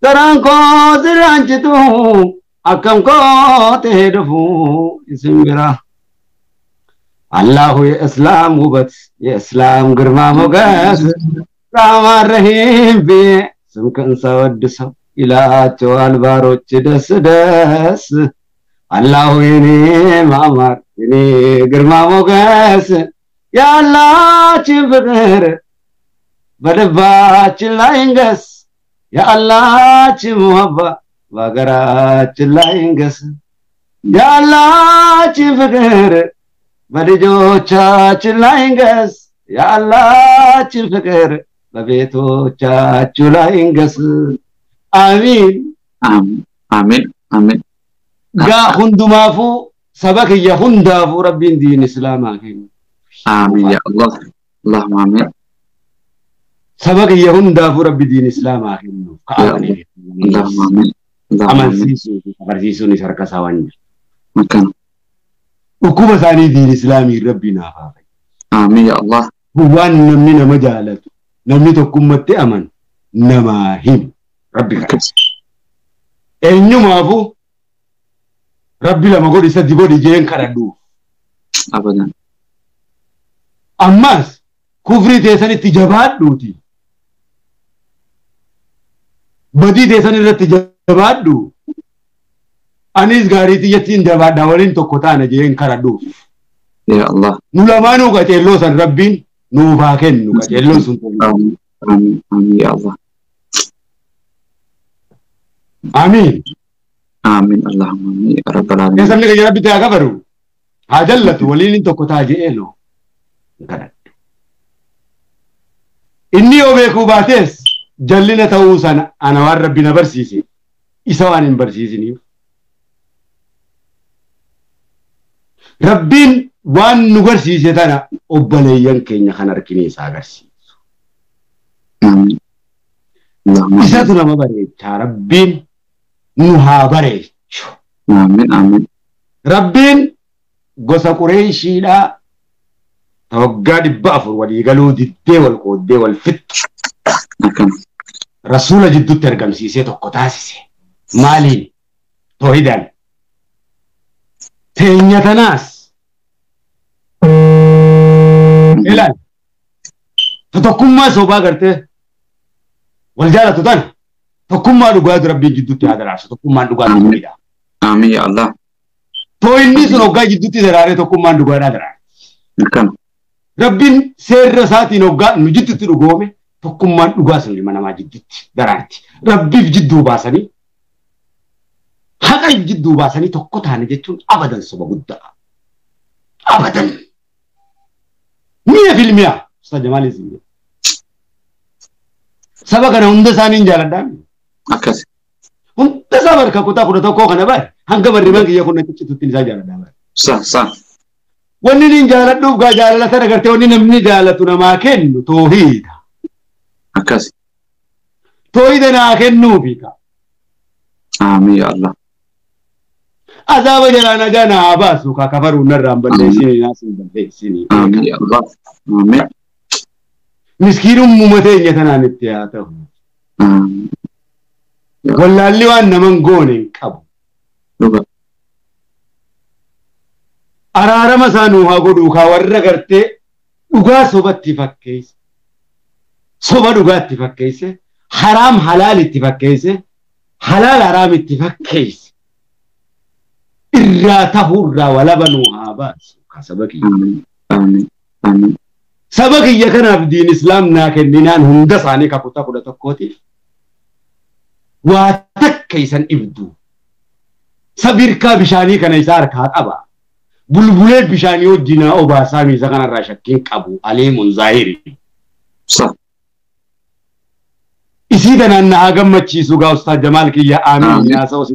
تران کو زرانچ تو اکم کو تہدفو اسم برا الله የእስላም ውበት የእስላም ግርማ ሞገስ ራህማን ረሂም ብዬ ስምክን ሳወድሰው ይላቸዋል ባሮች ደስ ደስ አላሁ የኔ ማማር የኔ ግርማ ሞገስ ያላችን ፍቅር በልባችን ላይ ይንገስ ያላችን ሙሀባ በሀገራችን ላይ ይንገስ ያላችን ፍቅር በልጆቻችን ላይ ይንገስ ያላችን ፍቅር በቤቶቻችሁ ላይ ይንገስ። አሚን አሚን አሚን። ጋ ሁንዱማፉ ሰበክየ ሁንዳፉ ረቢን ዲን እስላማ ከኝ አሚን ያ አላህ አላሁማ አሚን። ሰበክየ ሁንዳፉ ረቢ ዲን እስላማ ከኝ ከአመኔ አላሁማ አሚን። አመንሲሱ አበርሲሱን ይሰርከሳዋን መከነ dhukkuba isaanii diin islaamii rabbi naaf haa fayyisu. Amiin yaa Allah. Waan namni nama jaalatu namni tokkummatti amanu namaa himu rabbi kadhata. Eenyumaafuu rabbi lama godhi sadi godhi jeen kadhadhuuf. Abadan. Ammas kufrii teessanitti jabaadhuuti. Badii teessan irratti jabaadhu. Anis gaarii tiyyattiin jabaadha waliin tokko taana jeen kadhadhuuf. Ya Allah. Nu lamaanuu qaceelloo san rabbiin nuuf haa kennu qaceelloon sun. Amiin amiin ya Allah. Amiin. Amiin Allahumma amiin ya rabbal aalamiin. Sabni keenya rabbi ta'aa kabaru haa jallatu waliin tokko ta'a jedhee noo kadhadhu. Inni yoo beekuu baates jallina ta'uu sana ana waan rabbi na barsiise isa waan hin barsiisiniif. Rabbiin waan nu garsiise tana obboleeyyan keenya kan harkine isaa agarsiisu. Isatu nama bareechaa rabbiin nu haa bareechu. Amiin amiin. Rabbiin gosa Qureeshiidhaa ta waggaa 400 walii galuu diddee wal qooddee wal fixxu. Rasuula jidduutti argamsiisee tokko taasise. Maaliin? Toohidaan. Teenya tanaas ilaal tokkummaa sobaa gartee wal jaalatu tana tokkummaa dhugaatu rabbiin jidduutti haa daraarsu tokkummaan dhugaatu toohidha. Amiin yaa Allah. Toohinni sun hoggaa jidduutti daraaree tokkummaan dhugaadhaa daraare. Rabbiin seerra isaatiin hoggaa nu jidduutti dhugoome tokkummaan dhugaa sun ilma namaa jidduutti daraarti. Rabbiif jidduu baasanii haqa jidduu baasanii tokko taane jechuun abadan soba guddaa. Abadan. Mi'a filmiyaa. Ustaz Jamaal isin jedha. Saba kana hunda isaanii hin jaaladhaa. Akkas. Hunda isaa barka kutaa 11 kana bahe hanga barriban kiyya kun ciccitutti isaa jaaladhaa bahe. Sa sa. Wanni inni jaaladhuuf gaa jaalala sana gartee wanni namni jaalatu namaa kennu toohiidha. Akkas. Toohida naa kennuufi ka. Amiin yaa Allah. Azaaba jalaa najaa naa baasu ka kafaruun narraan balleessini naasiin balleessini. Amiin yaa Allah. Amiin. Miskiinummaa teenya tanaan itti haa ta'u. Wallaalli waan naman goone hin qabu. Araarama isaa nuu haa godhuu kaa warra gartee dhugaa sobatti fakkeesse. Soba dhugaatti fakkeesse. Haraam halaalitti fakkeesse. Halaal haraamitti fakkeesse. Irraa tahuurraa walaba nuu haa baasu. Saba kiyya. Saba kiyya kanaaf diin islaam naa kenninaan hunda isaanii kakutaa 11tiif waa takka isan ibdu. Sabirkaa bishaanii kana isaa harkaa qaba. Bulbulee bishaanii wajjinaa obaasaa miisa kanarraa shakkiin qabu aliimun zaahiri. Isii tanaan na haa gammachiisu gaa Ustaaz Jamaal kiyya aamiin yaa sa'o si.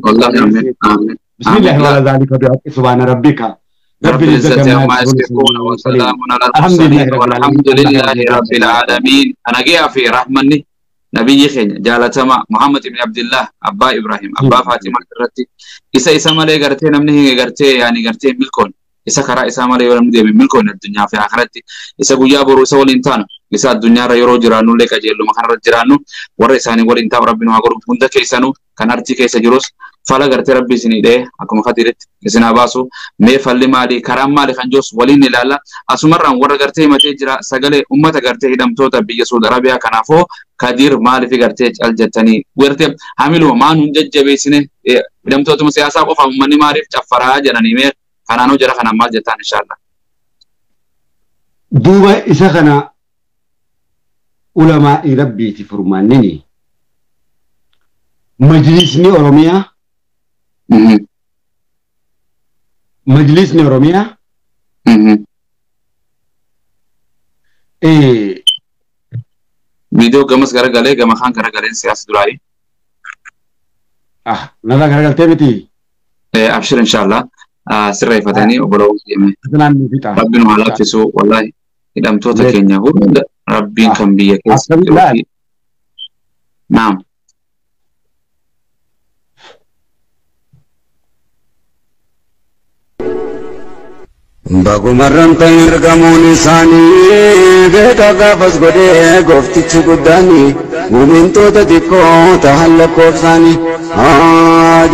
Bismillahi wala zaalika bihaqqi subhaana rabbika. رب العزة عما يصفون وسلام على المرسلين والحمد لله رب العالمين. أنا جاء في رحمني نبي خين جالتما محمد بن عبد الله أبا إبراهيم أبا فاطمة الرتي إسا إسا مالي غرتي نمني غرتي يعني غرتي ملكون إسا خرا إسا مالي ولم دي ملكون الدنيا في آخرتي إسا قويا بروسا والإنتان إسا الدنيا ريرو جرانو لك أجيلو مخان رجرانو ورئيساني والإنتان ربنا وقرب هندك إسانو كان أرتي كيسا جروس fala gartee rabbi isinii dhee akkuma Khadiritti isin haa baasu mee falli maali karaan maali kan jirus waliin ilaalla asumarraan warra gartee himatee jira sagalee ummata gartee hidhamtoota biyya Saudi Arabiyaa kanaafoo Khadir maaliif gartee cal jettanii gartee hamiluma maan hun jajjabeessine hidhamtootuma siyaasaa qofa uummanni maaliif caffaraa jedhanii mee kanaanuu jira kanaan maal jettaan inshaallah. Duuba isa kana ulamaa'ii rabbiiti furmaannini majlisni Oromiyaa Majlisni Oromiyaa viidiyoo gamas garagalee gama kaan garagaleen siyaasa duraanii. Narraa garagaltee miti. Abshir inshaallah sirreeffatanii obboloo deeme. Rabbi nu haa laaffisu wallaahi hidhamtoota keenya hunda rabbiin kan biyya keessa jiru. Naam. Bagumarran kan ergamuun isaanii beekaa gaafas godhee gooftichi guddaanii muumintoota xiqqoo tahan lakkoofsaanii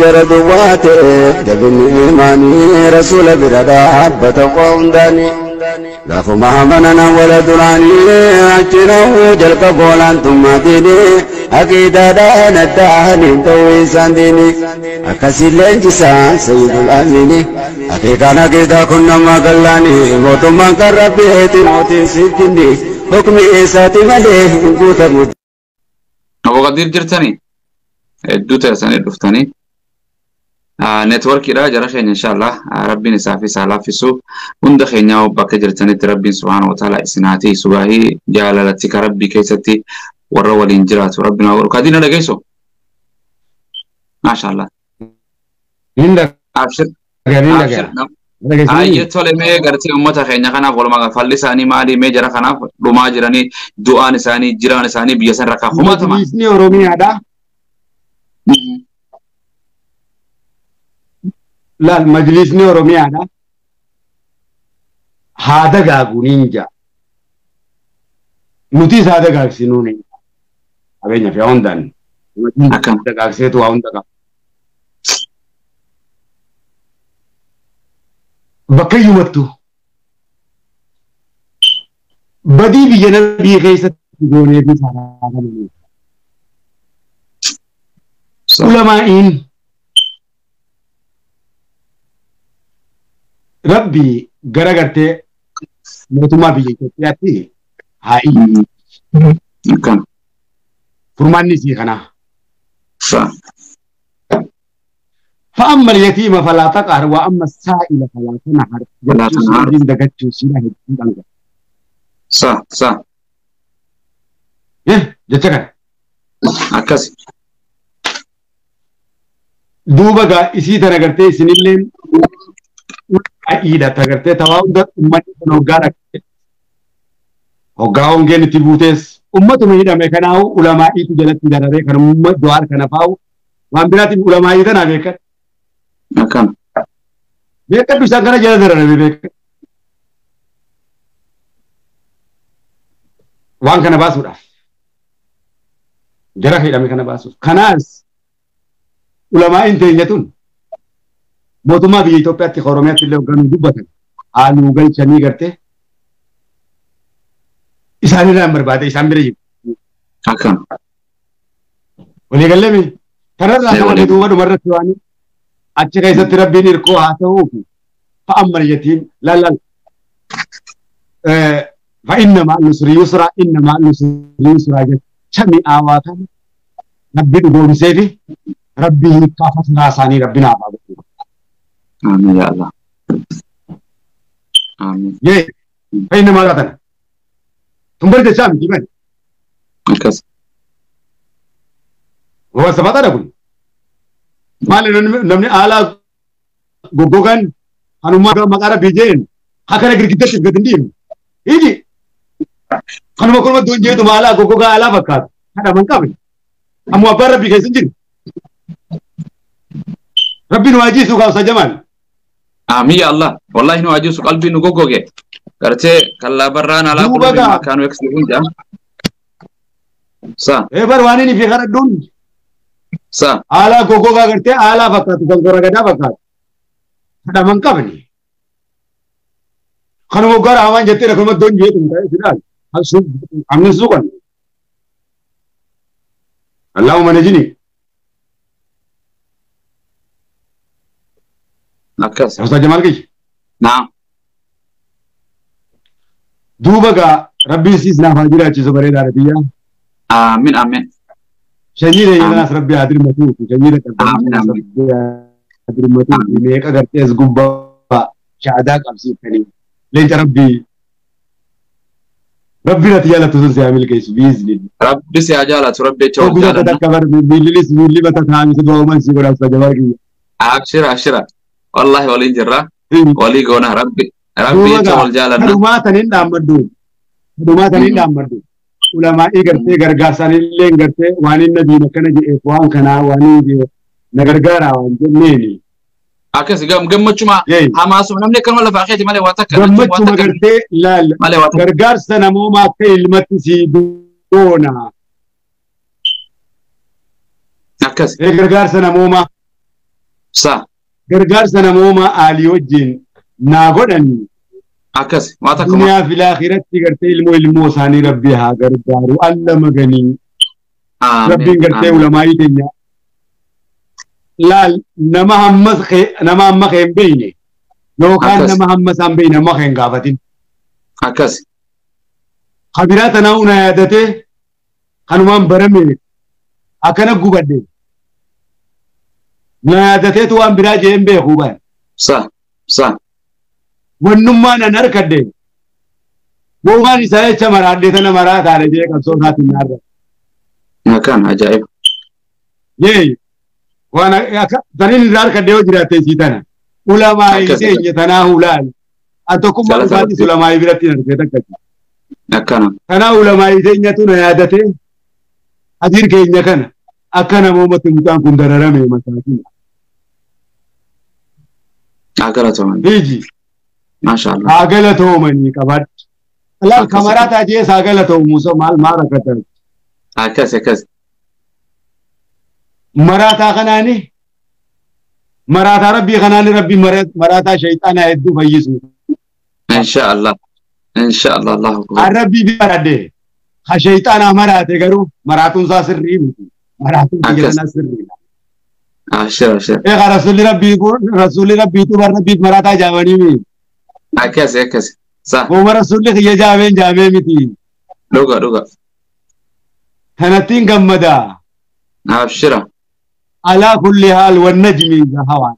jara duwwaa ta'e jabinni imaanii rasuula bira dhaabbata hundaanii gaafuma amanan wala duraanii achinaa'uu jalqaba olaantummaa diinii aqiidaadhaan addaaniin ta'uu isaan diinii akkasii leenjisaan sayyidul amiinii aqiidaan aqiidaa kun nama gallaanii mootummaan kan rabbiiti mootiin siif jinni hukmi isaati malee hin guutamu. Obbo Qadiir jirtanii hedduu ta'e dhuftanii networkiidha jara keenya inshaallah rabbiin isaaf isaa laaffisu hunda keenya bakka jirtanitti rabbiin subhaana wa ta'ala isin haa tiisu baay'ee jaalalatti ka rabbii keessatti warra waliin jiraatu rabbiin haa godhu. Kadiina dhageessu? Maashaallah. Abshir. Ayyee tole mee gartee uummata keenya kanaaf walumaa falli isaanii maali mee jara kanaaf dhumaa jiranii du'aan isaanii jiraan isaanii biyya san rakkaa kumaatama. Majlisni Oromiyaadha. Laal majlisni Oromiyaadha. Haa dagaagu niin jaa. Nutis haa dagaagsinuu niin jaa. Qabeenya fi haa hundaan. Dagaagseetu waa hunda qaba. Bakka iyyumattu badii biyya nabii keessatti goonee fi saaraa ulamaa'iin rabbi gara gartee mootummaa biyya Itoophiyaatti haa iyyu. Furmaanni isii kanaa. فأما اليتيم فلا تقهر وأما السائل فلا تنهر. فلا تنهر. صح صح. إيه جتك. أكس. دوبا إسي تنقرتي سنلين إيدا تنقرتي تواود أمتي تنقرتي hoggaa hongeen itti buutes ummatuma hidhame kanaahu ulamaa'iitu jalatti dararee kan ummat du'aar kana faa'u waan biraatiin ulamaa'ii tanaa beekan. Akkam. Beekadhu isaan kana jala dararame beekan. Waan kana baasuudhaaf. Jara hidhame kana baasuuf. Kanaas ulamaa'iin teenya tun mootummaa biyya Itoophiyaatti Oromiyaatti illee hogganuu dubbatan. Haa nuu galchanii gartee isaanirraa hin barbaade isaan bira jiru. Akkam. Walii galleemi. Kanarraa kan duuba dhumarratti waan achi keessatti Rabbiin hirkoo haa ta'uufi fa'ammal yatiim laal fa'inna ma'al usri yusra inna ma'al usri yusra jecha mi'aawaa kana Rabbi dhugoomsee fi Rabbi hiikkaa fasiraa isaanii Rabbi naaf haa godhu. Amiin yaa Allah. Amiin. Yee fa'inna maal tana. Tun bari jechaa miti bani. Akkas. Waan sabaataadha kun. Maali namni haala goggogan kanummaa maqaa Rabbii jeen akkana girgiddatti gad hin dhiibne. Iji kanuma kunuma duun jeetu haala goggogaa alaa fakkaatu. Kadhama hin qabne. Ammoo abbaan Rabbii keessa hin jiru. Rabbi nu ajiisu kaawsa jamaan. Amiin yaa Allah. Wallahi nu ajiisu qalbii nu goggoge. Gartee kallaa barraan alaa Duuba gaa. Kaanuu eksiifuun jaa. Sa. Ee bar waan inni fi kadhadhuun Sa. haala goggogaa gartee haala fakkaatu kan gora gadaa fakkaatu. Kadhama hin qabne. Kanuma gara hamaan jettee kanuma doon jeetu hin ta'e fidaal. Amni suuqan. Allahumma najini. Akkas. Ustaz Jamal kiyya. Naam. Duuba gaa Rabbiin siis naaf haa jiraachisu bareedaadha biyya. Amiin amiin. Sanyii leeyyanas Rabbi haa dirmatuufi sanyii dadhabbanas Rabbi haa dirmatuufi meeqa gartee as gubbaa shaadaa qabsiiftanii leenca Rabbii Rabbiin ati jaalattu sun si haa milkeessu biizni. Rabbi si haa jaalatu Rabbi jecha wal Oguu takka jaalanna. takka bar miillinis miilli mata taa'amisa du'a uuman si godha Ustaz Jamal kiyya. Abshira abshira. Wallahi waliin jirra. Walii goona Rabbi. Rabbi Duuba jecha gaa wal jaalanna. kanumaa taniin dhaammadhu. Kanumaa taniin dhaammadhu. Ulamaa'ii gartee gargaarsaanillee gartee waan inni nabiin akkana jedheef waan kanaa waan inni jedhe na gargaaraa waan jenneeni. Akkas gammachuma Yee hamaasuma namni akkanuma lafaa keeti malee waa takka jechuun waa gammachuma takka gartee laal malee waa takka. gargaarsa namoomaa akka ilmatti sii goona. Akkas. Ee gargaarsa namoomaa Sa. gargaarsa namoomaa aalii wajjin naa godhani. Akkas waa takka. Duniyaa fi laakiratti gartee ilmoo ilmoo isaanii Rabbi haa gargaaru alla maganii. Rabbiin Amiin gartee amiin. ulamaa'ii keenya laal nama hammas nama hamma kee hin beekne yookaan Akkas. nama hamma isaan beekne hamma kee hin gaafatin. Akkas. Kabiraa tanaa una yaadatee kanumaan barame akkana gubadhe na yaadateetu waan biraa jee hin beeku ban. Sa. Sa. Wannummaa nan harkadhe Boomaan isaa jecha maraadhee tana maraa taane jee qabsoo isaatiin naarra. Akkan ajaa'iba. Yee waan akka taniin irraa harkadhee yoo jiraatte isii tana. Ulamaa'ii Akkas. teenya tanaa hulaal. An tokkummaa Galata dhugaatis Rabbii. ulamaa'ii biratti hin argee takka. Akkana. Kanaa ulamaa'ii teenyatu na yaadatee asiir keenya kana akka namoomatti mucaan kun dararame masaakin. Haa galatooman. Hiiji Maasha Allah. haa galatoomanii qabadhu. Laal Akkas. kamaraa taajees haa galatoomu maal maal rakkatan. Akkas akkas. Maraataa kanaani maraataa rabbii kanaani rabbii maraataa shayxaanaa hedduu fayyisu. Insha Allah. Insha Allah Allahu akbar. Rabbii baradhe ha shayxaanaa maraate garuu maraatuun isaa sirrii miti. Maraatuun biyya Akkas. kanaa sirrii. Abshir abshir. Egaa rasuulli rabbii kun rasuulli rabbii tuba rabbiif maraataa jaamanii mi. Akkas akkas. Sa. Gooma rasuulli kiyya jaameen jaamee miti. Dhuga dhuga. Kanattiin gammadaa. Abshira. Alaa kulli haal wan najmi idha hawaa.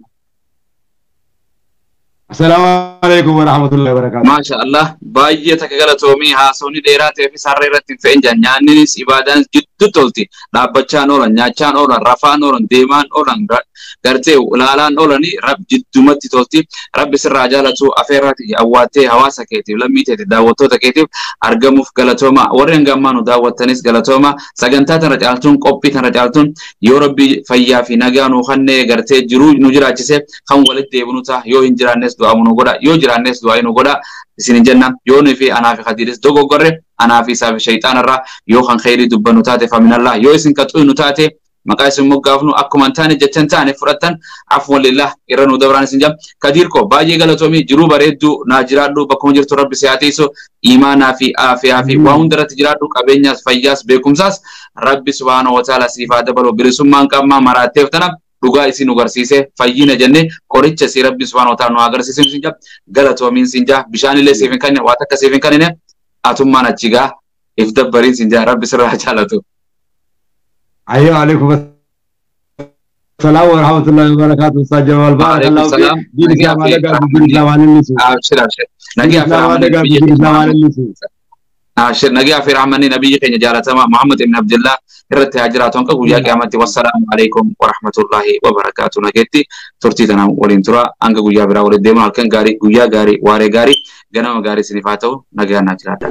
Assalaamu alaikum warahmatullahi wabarakatuh. Maasha Allah. Baay'ee takka galatoomii haasawni dheeraa ta'ee fi sarara irratti hin fe'in jaan nyaanninis ibaadaanis jidduu tolti. Dhaabbachaan oolan, nyaachaan oolan, rafaan oolan, deemaan oolan, gartee ilaalaan oolani rab jiddumatti tolti. Rabbi sirraa jaalatu afeerraati awwaattee hawaasa keetiif, lammii teetiif, daawwattoota keetiif argamuuf galatooma. Warri hanga ammaa nu daawwattanis galatooma. Sagantaa tana caaltuun qophii tana caaltuun yoo Rabbi fayyaa fi nagaa nu kennee gartee jiruu nu jiraachise kan walitti deebinu ta'a. Yoo hin jiraannes du'aa nu godha. Yoo jiraannes du'aa nu godha. Isin jenna yoo nuyi fi anaa fi Khadiiris dogoggorre anaa fi isaa fi shayxaanarraa yoo kan khayrii dubbannu taate faminallah yoo isin qaxuu nu taate Maqaa isin moggaafnu akkuma hin taane jecha hin taane fudhattan afwan lillah irra nu dabraan isin jaa. Kadiir koo baay'ee galatoomii jiruu bareedduu naa jiraadhu bakkuma jirtu rabbi si haa tiisu imaanaa fi aafiyaa fi waa hundarratti jiraadhu qabeenyaas fayyaas beekumsaas rabbi subhaanahu wa ta'ala siif haa dabalu bilisummaan qabmaa maraatteef tana dhugaa isin agarsiise fayyina jenne qoricha si rabbi subhaanahu wa ta'ala nu agarsiise isin jaa galatoomiin isin jaa bishaanillee siif hin kennine waa takka siif hin kennine atummaan achi gaa if dabbariin isin jaa rabbi sirraa jaalatu. أيوة عليكم السلام ورحمة الله وبركاته أستاذ جمال بارك الله فيك دين الإسلام على دين الإسلام على النسو أبشر أبشر نجي دين الإسلام على النسو أبشر نجي في رحمة نبي كن جالتما محمد بن عبد الله irratti haa jiraatu hanga guyyaa qiyaamatti wassalaamu alaikum warahmatullahi wabarakaatu nageetti turtii tana waliin tura hanga guyyaa biraa waliin deemnu halkan gaarii guyyaa gaarii waaree gaarii ganama gaarii isiniif haa ta'u nagaan naa jiraadha.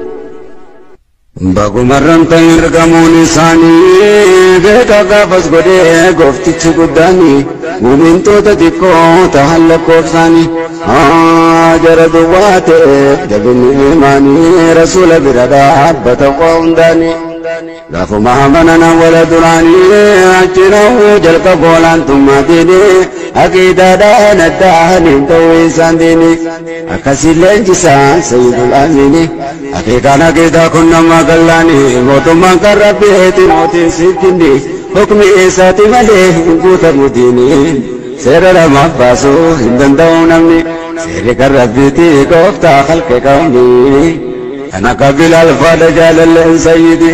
Bagumarran ta'in ergamuun isaanii beekaa gaafas godhee gooftichi guddaanii muumintoota xiqqoo tahan lakkoofsaanii jara duwwaa ta'e jabinni imaanii rasuula bira dhaabbata waa hundaanii. Gaafuma amanan wala duraanii achirahuu jalqaba olaantummaa diinii aqiidaadhaan addaan hin ta'uu isaan diinii akkasii leenjisaan sayyidul amiinii aqiidaan aqiidaa kun nama gallaanii mootummaan kan rabbiiti mootiin siif kenni hukmi isaati malee hin guutamu diinii seera lamaaf baasuu hin danda'u namni seerri kan rabbiiti gooftaa halqe qawmii. أنا قبل الفال جال سيدي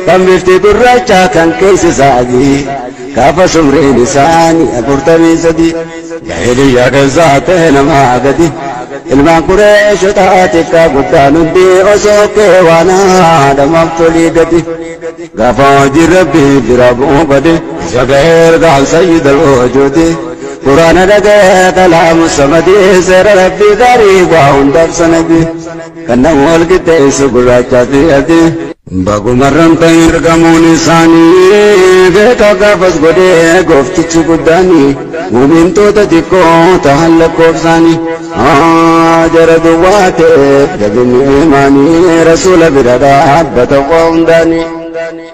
كم بفتي قراجة كان كيس سعدي كاف سمري لساني أبرتمي سدي جاهلي يا كزاتين ما عقدي ilmaan Qureeshotaa xiqqaa guddaan hundi osoo kee waan haadha maqtolii gadi gaafa hojii rabbii bira bu'uu bade isa ga'ee ergaan sayyidal wujuudi quraana dhaga'ee kalaamu samadii seera rabbii gaarii waa hundaaf sanadii kan nama wal qixxeessu gurraachaa fi adii. Bagumarran ta'in ergamuun isaanii beekaa gaafas godhee gooftichi guddaanii muumintoota xiqqoo tahan lakkoofsaanii jara duwwaa ta'e jabinni imaanii rasuula bira dhaabbata waa hundaanii.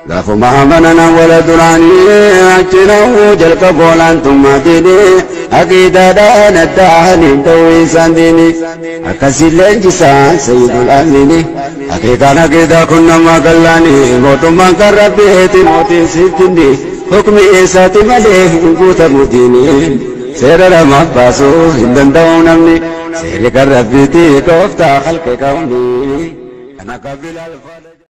Gaafuma amanan wala duraanii achirahuu jalqaba olaantummaa diinii aqiidaadhaan addaan hin ta'uu isaan diinii akkasii leenjisaan sayyidul amiinii aqiidaan aqiidaa kun nama gallaanii mootummaan kan rabbiiti mootiin siif kenni hukmi isaati malee hin guutamu diinii seera lamaaf baasuu hin danda'u namni seerri kan rabbiiti gooftaa halqe qawmii.